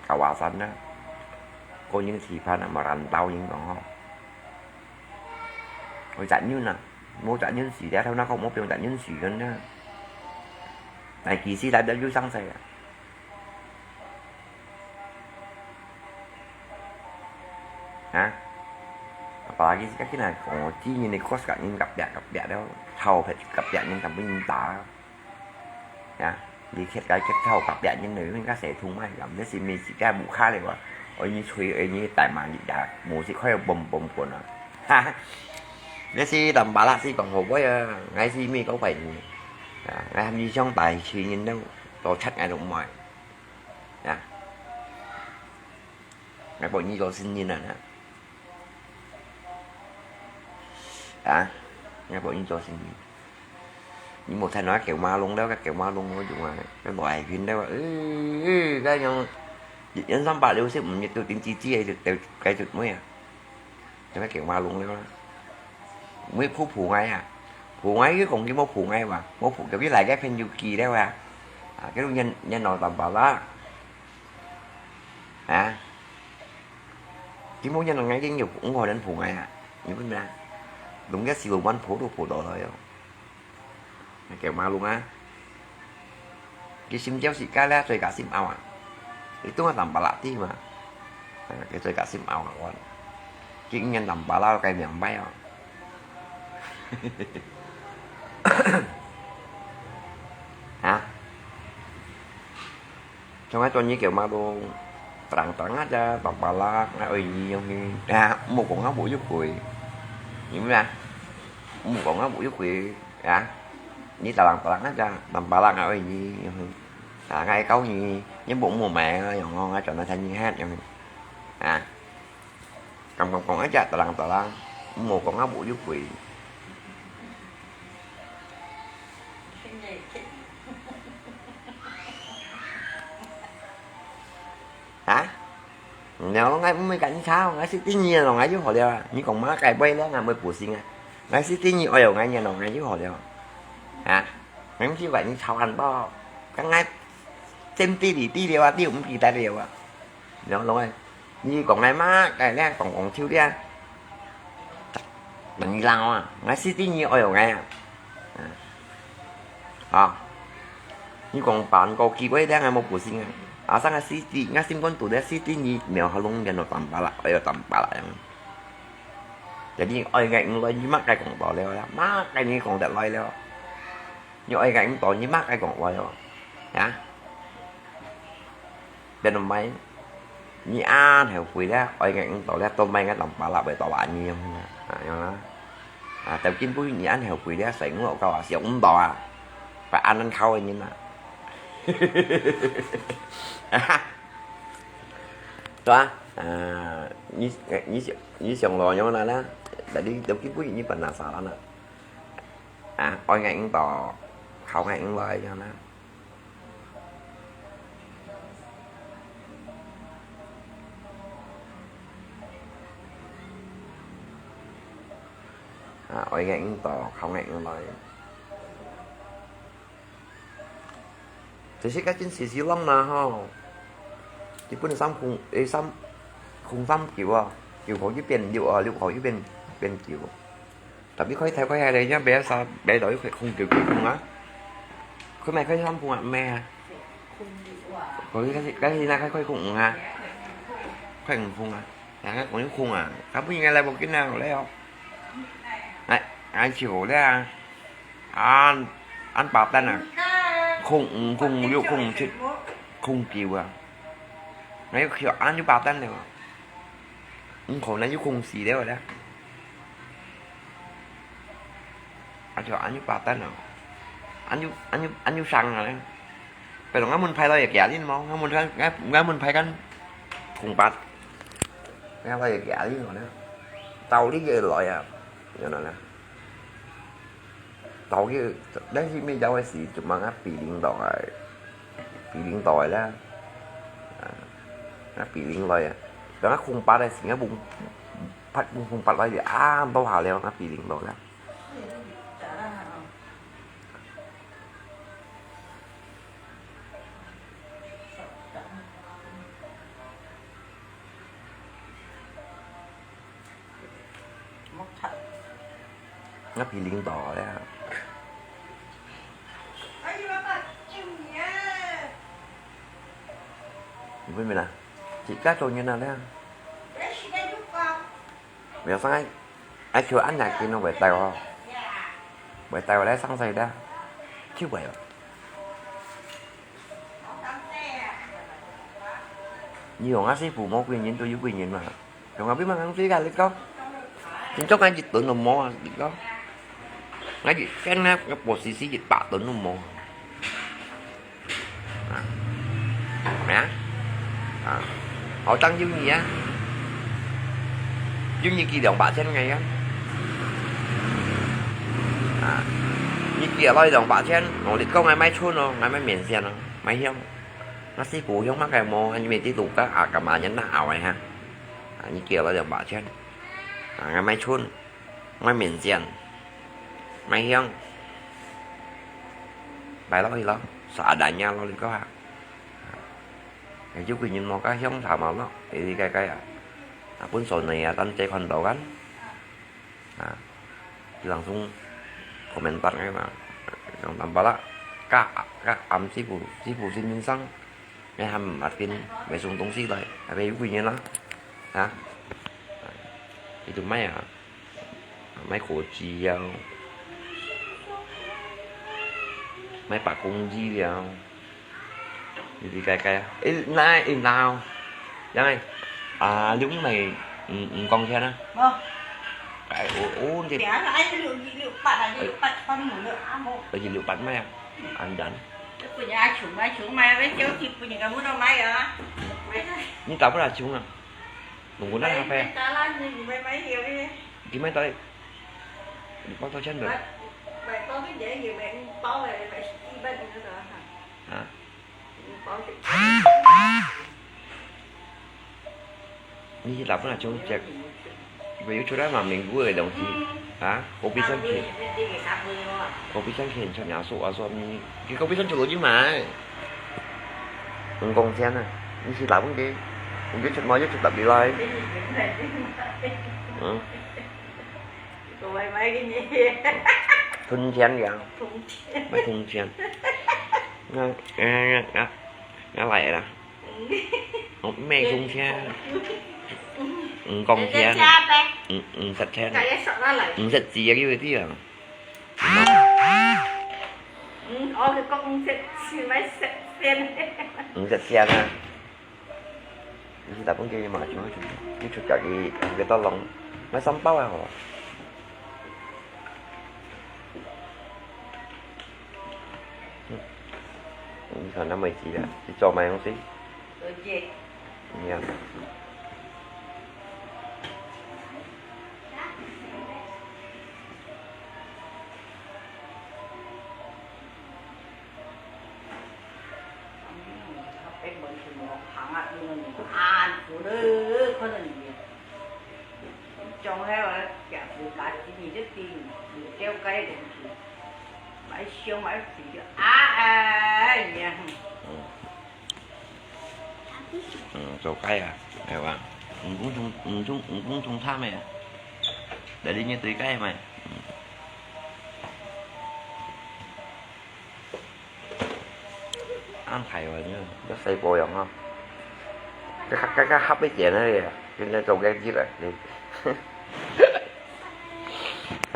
kawasan啦，個人地盤啊，merantau人講吼。 會責任啊，無責任事了，頭那個無變責任事个呢。但其實來得有生勢啊。啊？Apalagi今日講，今日个kos个人甲壁甲壁了，頭皮甲壁人甲人打。 呀，你切該切頭甲壁人來，人家洗通嘛，咁這是毋係自家無卡了哇？愛你吹，愛你大馬力呀，無是快要嘣嘣滾啊！哈哈，這是淡薄啦，是講好話啊，𠊎是美國牌呢，啊，𠊎還是想大群人都，都出來都賣，呀。 𠊎幫你做生意啊，啊，𠊎幫你做生意。你無聽到狗馬龍了，狗馬龍我用啊，該來拼了，呃，該樣，一年三百六十五日都頂雞雞个，就，就，該就咩啊？就該狗馬龍了啦。 毋會抱抱𠊎啊？抱𠊎，佢講佢無抱𠊎嘛，無抱，佢來个朋友寄了啊。啊，佢都念，念老淡薄啦。啊？佢無念老，𠊎已經有五個人抱𠊎啊。你問咩啊？弄个十五萬抱都抱到來哦。 該狗馬龍啊，佢心焦自家咧，最加心拗啊。佢都係淡薄啦啲嘛，啊，佢最加心拗啊，我。佢應該淡薄啦，該明白哦。啊？ 像𠊎做你狗馬龍，terang-terang aja，淡薄啦，𠊎愛你樣去，啊，莫講𠊎無有鬼，你明白？莫講𠊎無有鬼，啊，你terang-terang aja，淡薄啦，𠊎愛你樣去，啊，𠊎愛教你，你莫莫買啊，樣哦，𠊎轉來聽你喊樣去，啊。 講講講一隻，噠啷噠啷，莫講啊，無有鬼。啊？你講𠊎毋會跟你吵，𠊎識得你咯，𠊎就好了啊。你講麼个該背了，𠊎會不信啊。𠊎係第二愛有𠊎人咯，𠊎就好了。啊，𠊎毋係話你吵恁多，剛剛真地理地了啊，你毋記得了啊。然後呢，你講𠊎嘛，該咧講講笑咧，等你鬧啊，𠊎係第二愛有𠊎啊。啊，你講辦過幾位咧，𠊎無不信啊。啊，生个係第，𠊎心肝肚咧係第二，沒有好弄點咯，tambah啦，哎喲，tambah啦，樣。 Jadi愛𠊎毋來，你麼个講到了啦？麼个你講得來了？你愛𠊎毋到，你麼个講來了？啊？變到麼个？你恁後悔了，愛𠊎毋到了，到麼个當巴拉會到話你樣啊？啊，樣啊？啊，到今晡日你恁後悔了，所以我講啊，想毋到啊，把恁樣靠个人啊。 對啊，啊，你，你想，你想咯，樣啦啦，但你，你根本你本拿啥啦啦？啊，愛𠊎應到，靠𠊎應來樣啦。啊，愛𠊎應到，靠𠊎應來。 這世界真是死浪啦吼！日本三空，誒，三，空三九啊，九號又變六啊，六號又變，變九。Tapi開頭開下咧，像別啥，別來又空九九空啊。佢買開三空啊，毋係啊。佢開始，開始那開開空五啊，開五空啊，兩個空又空啊，他不應該來我跟他好了哦。哎，哎，久了啊。 恁，恁八單啊，空五、空六、空七、空九啊，𠊎又瞟恁又八單了，毋可能又空四了咧。啊，就恁又八單啊，恁又，恁又，恁又傷啊咧。 Pero ngă mun phai lo ya kia lin mo, ngă mun phai, ngă, ngă mun phai kan khung pat. Ngă lo ya kia lin mo na. Tàu li ya lo ya. Yo na na. Tàu ki, đang khi mi jao si, cuma ngă pi ling tàu ai. Pi ling tàu ai la. Ngă pi ling lo ya. Ngă khung pat ai si, ngă bung, pat bung khung pat lo ya. Ah, tàu ha leo ngă pi ling tàu la. Ngă pi ling tàu le. Ni bui mi na? Chỉ cá trộn như nào le? Vé sang ai, ai kêu ăn nhạc kia nó về tay ho. Về tay ho đấy sang say đó. Chứ vậy. Ni yong á sư傅無幾人都有幾人嘛。Yong á邊嘛肯追㗎，你講。你做緊一頓都無啊，你講。Ngay kén na, ngay bộ xí xí一百頓都無。 啊，咩啊？啊，好當有你啊，有你寄兩百千个啊。啊，你寄來兩百千，我你講𠊎買春哦，𠊎買面線哦，買香。𠊎師傅香麼个無，你咪知道个啊，幹嘛人那拗个哈？啊，你寄來兩百千，啊，𠊎買春。 買面線，買香，買落去咯，seadanya咯，你講下。有幾人無个香茶嘛咯，你个个啊，啊，本身你啊，等這看到kan，啊，langsung komentar个嘛，yang tambah啦，ka，ka am sibu，sibu si minsan，你還毋肯，買送東西來，還有幾人啦，啊，你都買啊。 買果子啊，買八公斤啊，你理解解啊？誒，那，誒，那哦，因為啊，你毋係，毋，毋講錢啊？無。哎，我，我，你，你啊，哎，六，六八啊，六八分滿了啊，無。而且六八買啊，安然。分人阿窮，阿窮買，要叫去分人家母老買啊，買啊。你打不打窮啊？ Nunggu na apa? Talan ni, may, may hiyo ni. Di may tayo. Di pa tayo siya doon. May, may tayo din, yung may upaw, eh, may iban, ano na, ha? Ha? Upaw siya. Ni si Lapo na chung check. May yung chura ma minggu eh dong si. 啊，我比上去，我比上去，你穿牙刷啊，说你，你我比上去我就买。五公钱啊，你去打分给，我就出毛就出打比来。嗯，我买买给你。铜钱呀，铜钱。买铜钱。那，那，那，那来了。 哦，咩公车？五公车呢？五，五十車呢？五十幾啊，有一點啊。嗯，哦，佢講五十幾，買十仙。五十車呢？你去打分給你嘛，就，就出價佢，佢到弄，買三包啊，好。 你看那么急了，你做买东西？你看。嗯，做雞啊，係吧？五公斤，五公，五公斤差咩？來，你對雞嘛。嗯。 恁大碗呢，一細包樣啊。該，該，該合一點啊，你，現在做該隻啊，你。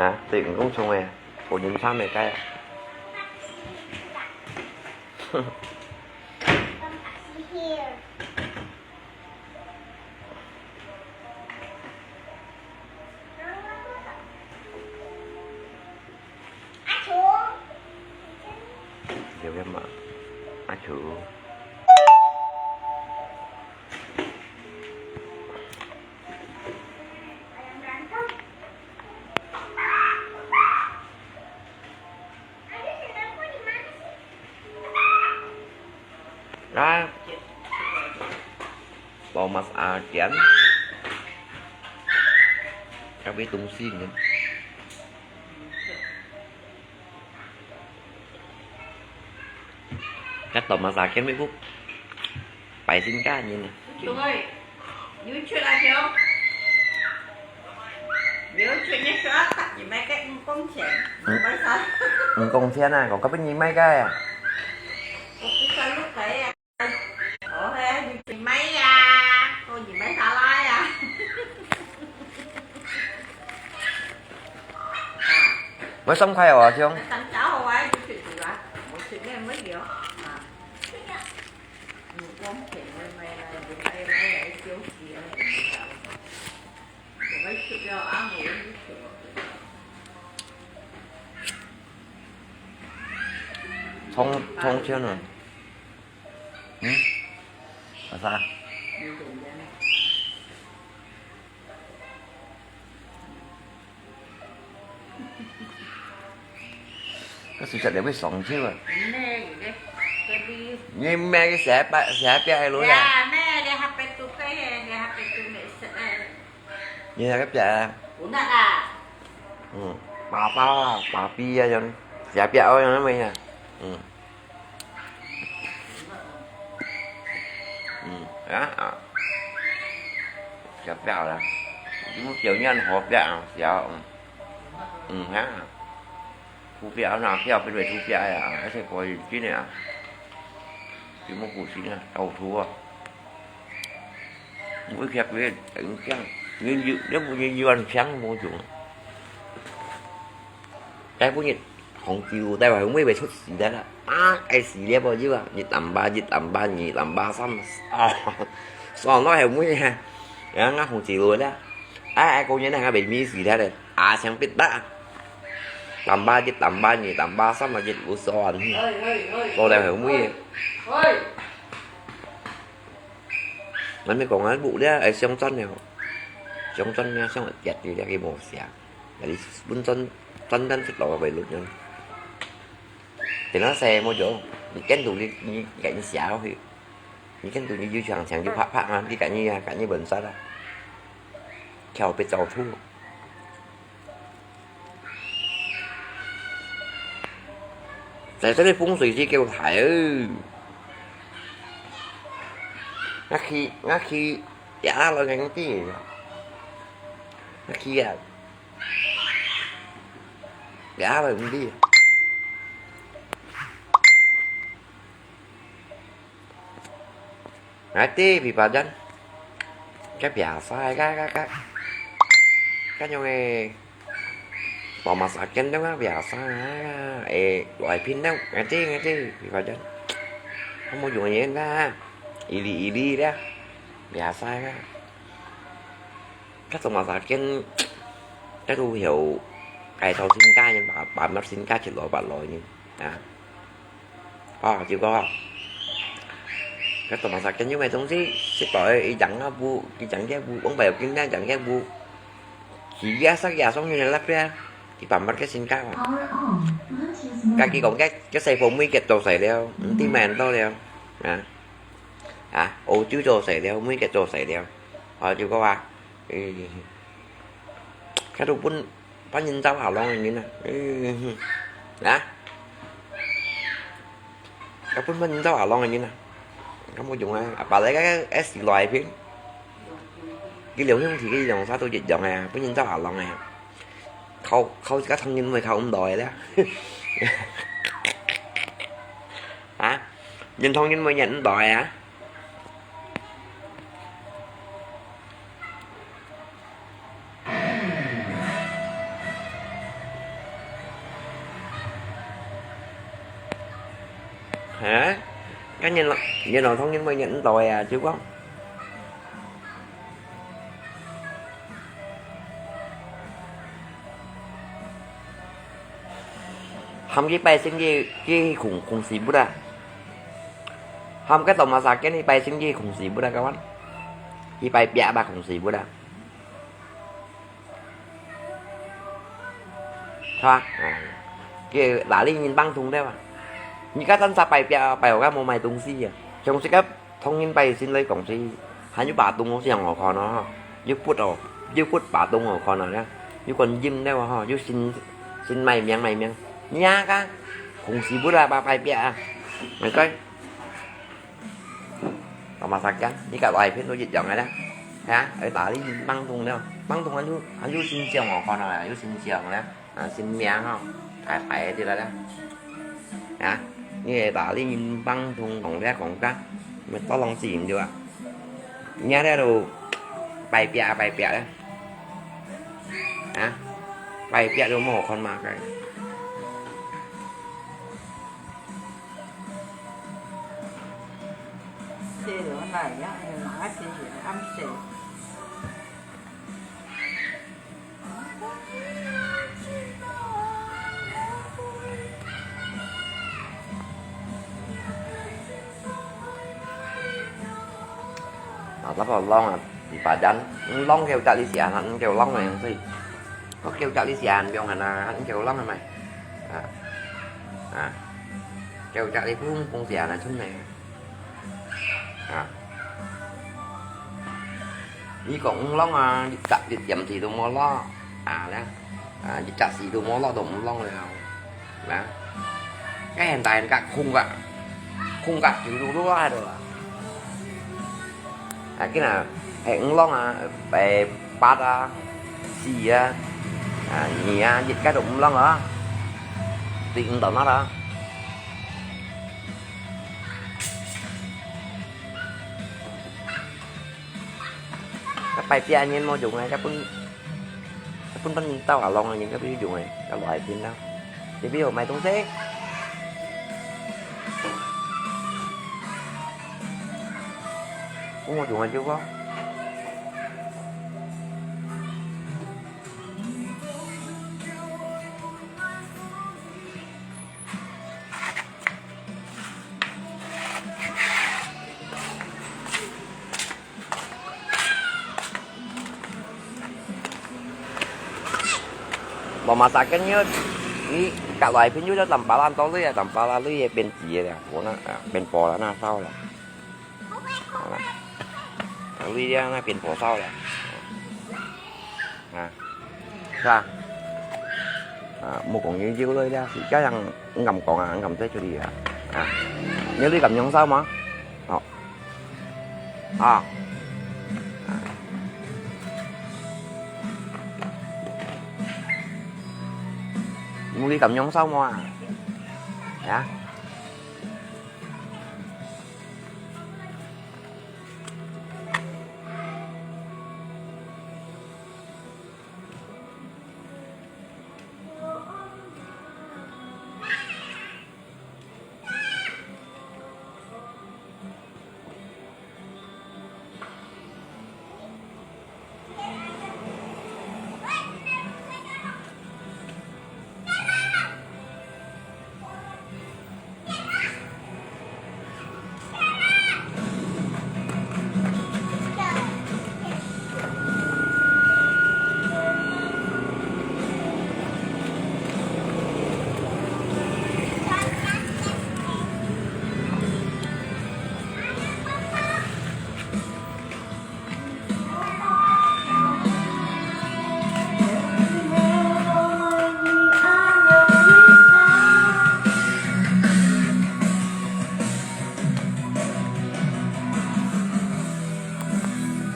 啊，對，五公斤个，五斤三个該啊。有个嘛，阿球。啊，包massage，該杯東西呢？ 該到massage店，你不擺先價呢？有出啊，有。有出，你說啊，你買个五公錢，嗯。五公錢啊，我摎你買个啊。我不是六个啊。 哦，嘿，你買呀，哦，你買啥啦呀？買三塊哦，阿兄。三條好啊，你去煮啊，我隨便買了啊。你光便宜買啦，你買，買來休息啊，你知道嗎？我們吃掉啊，我們就吃了。通，通天了。 嗯？做啥？該水實在會爽手啊！你咩个寫白，寫白个路呀？呀，咩个下背肚个，你下背肚沒食个。 你那個表啊？有那啊。嗯，爸爸啊，爸比啊，樣，寫表哦，樣那麼呀。嗯。嗯，啊，啊。寫表啦。你們表念好表啊，寫哦，嗯。嗯，哈。圖表啊，圖表，變為圖表呀，而且可以真的啊。你們不行啊，搞圖啊。 每隻佢等驚，你有，你無你有人請無用。該本日紅酒帶來，每位出事个啦，啊，該死了無有啊，一擔八，一擔八，二擔八，三，啊，算到後尾啊，然後紅酒啦，啊，啊，過年啊，還袂死了咧，啊，想必打，擔八，一擔八，二擔八，三啊，一無算，到了後尾。 𠊎咪講啊，屋咧，愛相轉了，相轉了，相跌去了，佢無寫。Jadi本轉，轉轉出來為論人。Kena saya mau jo, ni kan tu ni, ni kan ni siapa sih? Ni kan tu ni you chang chang you pak pak ah, ni kan ni ah, kan ni bensar ah. Kau pe tau tu. 在這裡風水係夠大哦。𠊎去，𠊎去，也來緊啲。𠊎去啊，也來緊啲。 Ngerti, Pi Pajan. Ka biasa, ka, ka, ka. Ka nyong e. Pemasakan tu ka biasa, eh, lai pin tu. Ngerti, ngerti, Pi Pajan. Kamu yung yun na. Ili-ili dah. Biasa ka. Ka pemasakan. Ka tu hiểu. Cái thau xin cá nhưng mà, mà mất xin cá chỉ lo bát lo nhưng. À. 哦，就講，該做麼事，跟住買東西，食飽佢養啊不，佢養个不，往擺有跟人養个不，佢也食也送人來啦，佢辦法个性格啊。該佢講，該，該細婆妹个做事了，毋知買多了，啊，啊，澳洲做事了，妹个做事了，哦，就講啊，誒，該都分 分人走下浪个人啊，嗯，啊？該分分人走下浪个人啊，該無用啊！阿爸來个，个，个死來片，佢兩兄弟佢兩儕都一樣个啊，分人走下浪个啊，靠，靠自家同人會靠毋到个咧。啊？人同人會忍毋到个啊？ Hả? Cái nhìn là, nhìn là thông minh mà nhận tội à, chứ không? Hăm cái bài sinh gì, cái khủng, khủng sĩ bút à? Hăm cái tổng mà sạc cái này bài sinh gì khủng sĩ bút à các bạn? Cái bài bịa bạc khủng sĩ bút à? Hả? À. Cái là lý nhìn băng thùng đấy mà. Như các tân sa bài bịa, bài của các mô mai tung si à. Trong si cấp thông nhìn bài sinh lấy khủng sĩ. Hả như bà tung si hỏng ở kho nó. Như phút ở, như phút bà tung ở kho nó nhá. Như còn dìm đấy mà ho, như xin, xin mày miếng, mày miếng. Nhá các, khủng sĩ bút là bà bài bịa à. Mày coi. Pemasakan, ni kat lai phen tu jit jang ada. Ha, ai tali băng thùng đó. Băng thùng anh du, anh du xin siang ở kho nó, anh du xin siang đó. À, xin miếng không? Phải, phải thì là đó. Ha, ni ai tali băng thùng còn đéo còn cắt. Mày tao lòng xin chưa à? Nhá đó đồ. Bài bịa, bài bịa đó. Ha? Bài bịa đồ mổ con mà cái. Nah, tapi long ah, di Padang, long kêu chắc đi sian, ăn kêu long này không thấy. Có kêu chắc đi sian, biong hả, ăn kêu long này mày. À. À. Kêu chắc đi phun phun sian là chun này. À. Ý còn long à, chắc đi tiệm thì tụi mua lo. À, nè. À, chắc thì tụi mua lo tụi long rồi. Nè. Cái hiện tại các khung cả. Khung cả chịu đủ lúa rồi. À, cái nào, hẹn long à, bè bát à, xì à, à, nhì à, dịch cái tụi long à. Thì cũng tao nó đó. Các bài bia nhìn mô dùng này, các bún, các bún bánh tao hả lòng này, nhìn các ví dụ này, các loại phim đó. Thì ví dụ mày tung xế. Cũng mô dùng này chứ có. บ่มาสากันเยอะ นี่กะหลายเพิ่นอยู่แล้วตำปลาร้านโตเลยอะตำปลาร้านเลยเป็นจีเลยอะโหนะอ่ะเป็นปอแล้วน่าเศร้าเลยอะเอาลุยเดียวนะเป็นปอเศร้าเลยอะ อ่ะ ค่ะ啊，莫講你有來了，家人毋敢講啊，毋敢再出去啊。啊，你有敢用手嗎？好。啊。你有敢用手嗎？啊？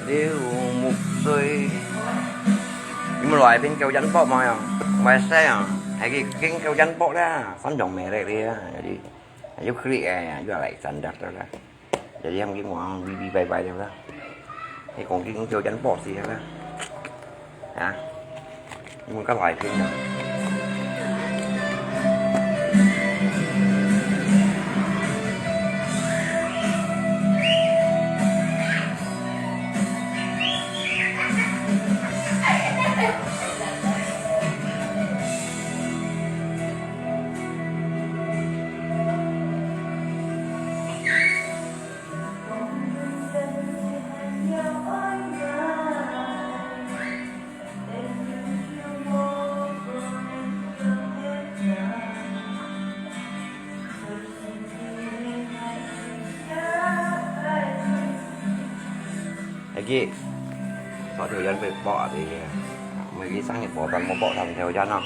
流木水。你們來片九眼箔無呀？我說啊，還可以跟九眼箔啦，反正沒得了，有啲，有可以哎呀，又來三隻了啦。 Jadi yang gini orang bibi bye-bye dia lah. Ni kong gini kêu chắn bỏ gì lah. Hả? Ni muốn có lại thêm nè. 哎，佢，昨天有人被爆啊，這个，每个生日爆彈，莫爆他們條件哦。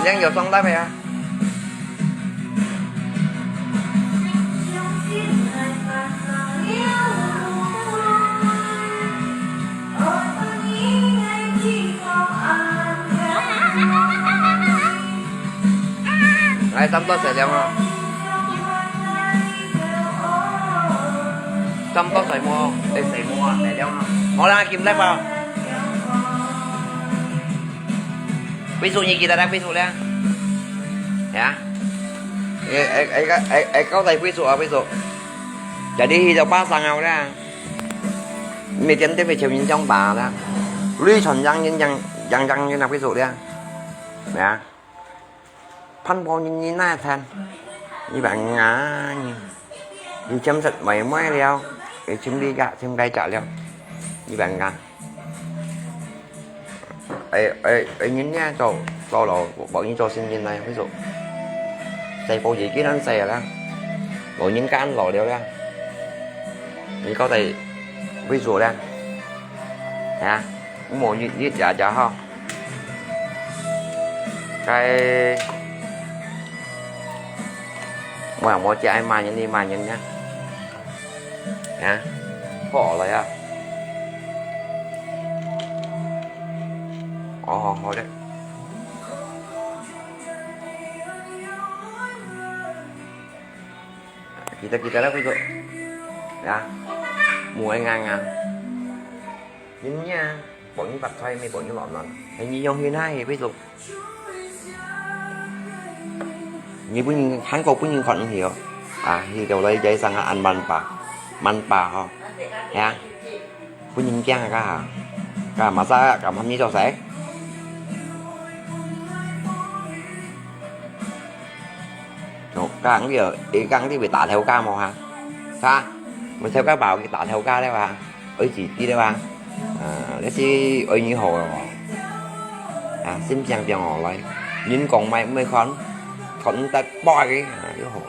恁樣有上當無啊？來，差毋多食了哦。差毋多食無？哎，食無啊，食了哦。好啦，今日吧。 歸屬你記得來歸屬了。Ya. Eh, eh, eh, eh, eh, kau tai 歸屬啊，歸屬。Jadi hidup pasang kau lah. Mesti tiap-tiap macam ni jang ba lah. Lui chon yang yang yang yang yang yang nak 歸屬了。Ya. Phan po ni ni na than. Ni bang nga ni. Ni chim sat mai mai liao. Ni chim li ka, chim kai cha liao. Ni bang nga. Ai, ai, ai, nhìn nha, cho, cho lo, bảo nhìn cho xin nhìn này, ví dụ. Sai bao giờ cái ăn sai là. Bảo nhìn cái ăn lo liao là. Nhìn có thể, ví dụ là. Hả? Không bảo nhìn, nhìn chả chả ha. Cái, mà mua chả ai mà nhìn đi mà nhìn nha. Hả? Khó rồi à? Ồ, khó đấy. Kita, kita lah, ví dụ. Ya. Mua ngang ngang. Nhìn nha. Bảo nhìn bắt thoại, mày bảo nhìn lỏm lỏm. Hay nhìn dòng hiện nay, ví dụ. Nhi bún Hàn Quốc bún Hàn Quốc không hiểu. À, thì đầu đây dạy sang ăn mặn bả. Mặn bả hả? Ya. Bún Hàn Quốc hả? Cả mà sao, cả mà mi cho sẻ. Ồ, 講你有，會講你會打頭家無哈？哈？會頭家無，佢打頭家了啊？愛自己了啊？啊，這是愛你好个哦。啊，心情變好來，人講買毋會看，看毋得買个，啊，又好。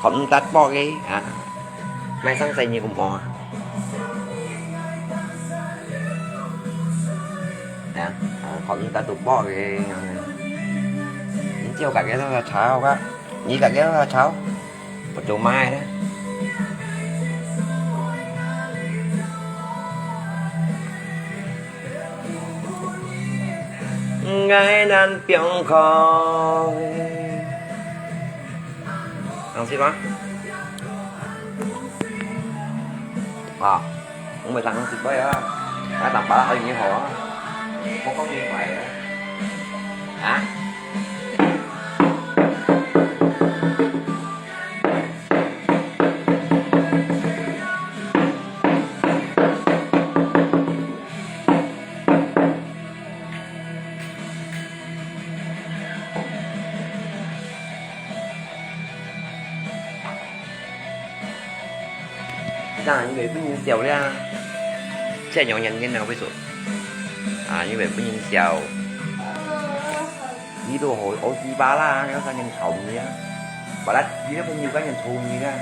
看毋得買个，啊，買上細你个無啊？啊，啊，看毋得都買个，你叫家己都要吵个。 你家己去炒，不做買咧。愛難放開。能食嗎？啊，我咪當食開啊，啊，當巴拉可以好啊，我講明白啊。啊？ 你看，你會分人笑了，這樣人人都會說，啊，你會分人笑。你都好，好雞巴啦，有啥人吵你啊？巴拉，你个朋友跟人吵你啊？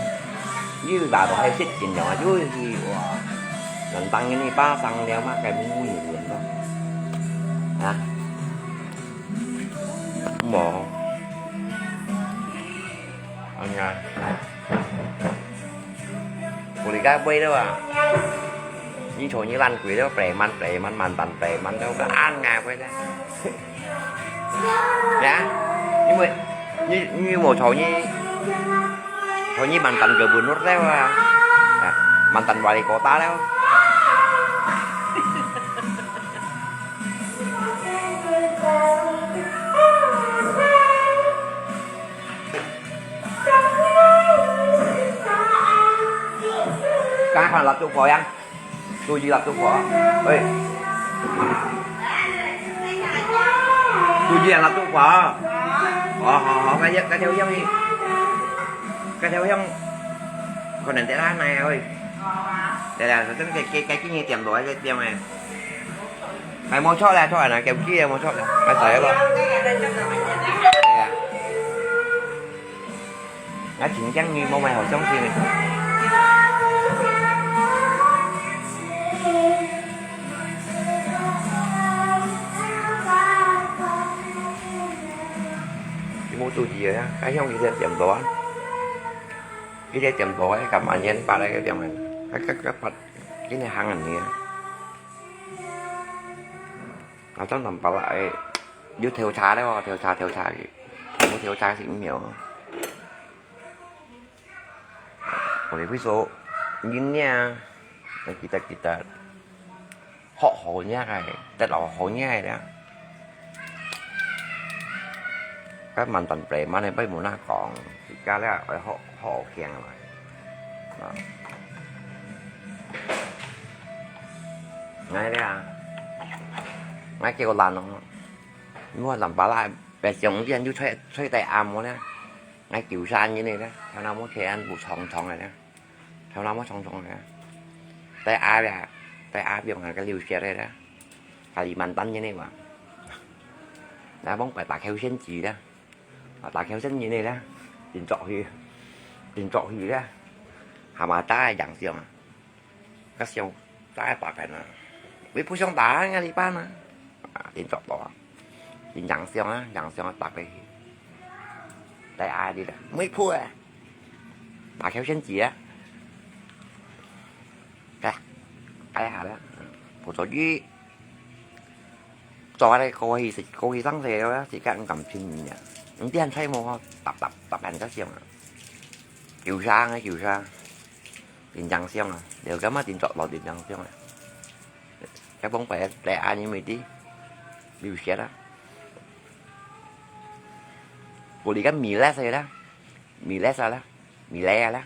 你有打到還有事情了啊？就是哇，人當然你巴上了嘛，該没有人了，啊？无，哎呀。 我哩个背了啊！你坐你烂鬼了，preman preman，mantan preman了，个安啊，背了。呀，因为你你我坐你坐你mantan gubernur了啊，啊，mantan wali kota了。Kahit laptop ko yan. Tuji laptop ko. Oi. Tuji ang laptop ko. Hả, hả, hả, cái cái theo dõi đi. Cái theo dõi. Còn đừng để lá này ơi. Đây là cái cái cái cái cái tiệm đồ cái tiệm này. Hay mua shop là shop là kiểu kia mua shop là. Hay xài đó. Đây là. Ngài chính chắc như mong mày hỏi sống gì này. Cái mũ tụ gì á, cái không cái tiệm đồ á. Cái tiệm đồ á, cái cảm ơn nhân ba đây cái tiệm này. Cái cái cái Phật, cái này hàng anh nhỉ. Ngài trong tầm bảo lại, 有調查了哦，調查調查，全部調查是疫苗。 我哋會說，人呢，記得記得，學好若个，得到好若个啦。該mantan preman呢，不如無那講，自家咧愛學學好行來。啊，𠊎咧啊，𠊎叫懶哦，你看懶巴拉，白相片就吹吹帶暗哦咧。 𠊎九三年个咧，頭那毛切安不長長个咧，頭那毛長長个咧，帶阿咧，帶阿變成个流血个咧，Kalimantan个咧哇，那幫白打Q先知咧，啊打Q先知个咧，定作去，定作去咧，蛤蟆打个影相啊。 个相打白个呢，會互相打个地方啊，啊，定作到啊，定影相啊，影相啊，打个，來啊，你啦，每鋪啊，打條線子啊，哎，哎呀，好了，不做鱼。 做下个過去是過去生死了，自家毋敢親人啊。毋知還在無吼，搭搭搭人家想啊。救啥啊救啥，緊張想啊，了解嘛緊做落緊張想啊。該幫白來安尼咪知，流血啊。我哩个米來谁啦，米來啥啦，米來啊啦，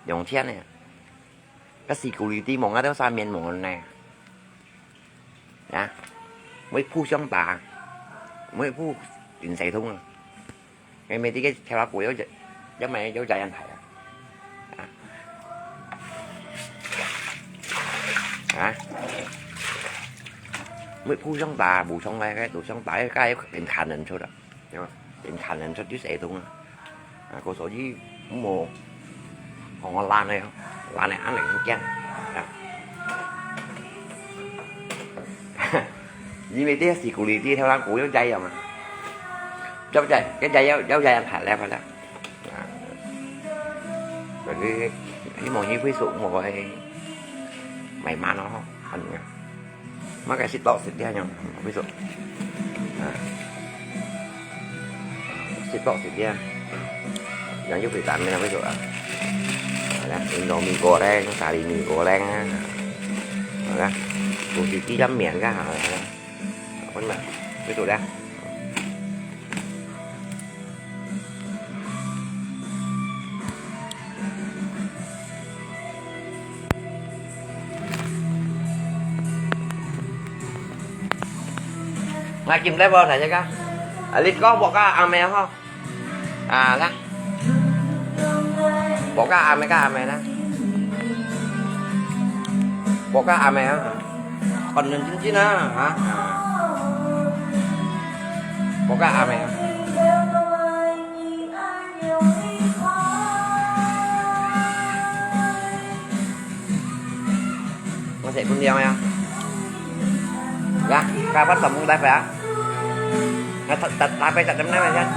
兩千呢。 該security望啊，都三面望呢。啊，每鋪相打，每鋪緊勢痛啊。因為這個調料鍋有，有買有這樣大啊。啊？啊？沒，不像打，不像那個，不像打，該有點看得出的，對吧？點看得出就是這種啊。啊，我所以無，我懶得，懶得恁樣驚啊。因為這係鼓勵這條人鼓勵這樣嘛。 對不對？人家要，要這樣拍來拍來。啊，所以希望你會所莫會買慢咯，吼，恁樣。麼个食多食點樣，會所。啊，食多食點。Yang yuk kita mina會所啊。好啦，Indomie goreng, sari mi goreng啊。好啦，都係這個麵个好啦。 Apa ni, Mak? Betul dah. Ngai kim leh bo thai ka. Alit ko bo ka ame ho. À, đó. Bộ có ame, có ame đó. Bộ có ame hả? Còn chín chín á, hả? À. Bộ có ame hả? Có thể phun dao nha. Gak, kapan temu live ya? Nah, ta-, ta-, live ya, jam enam ya, kan?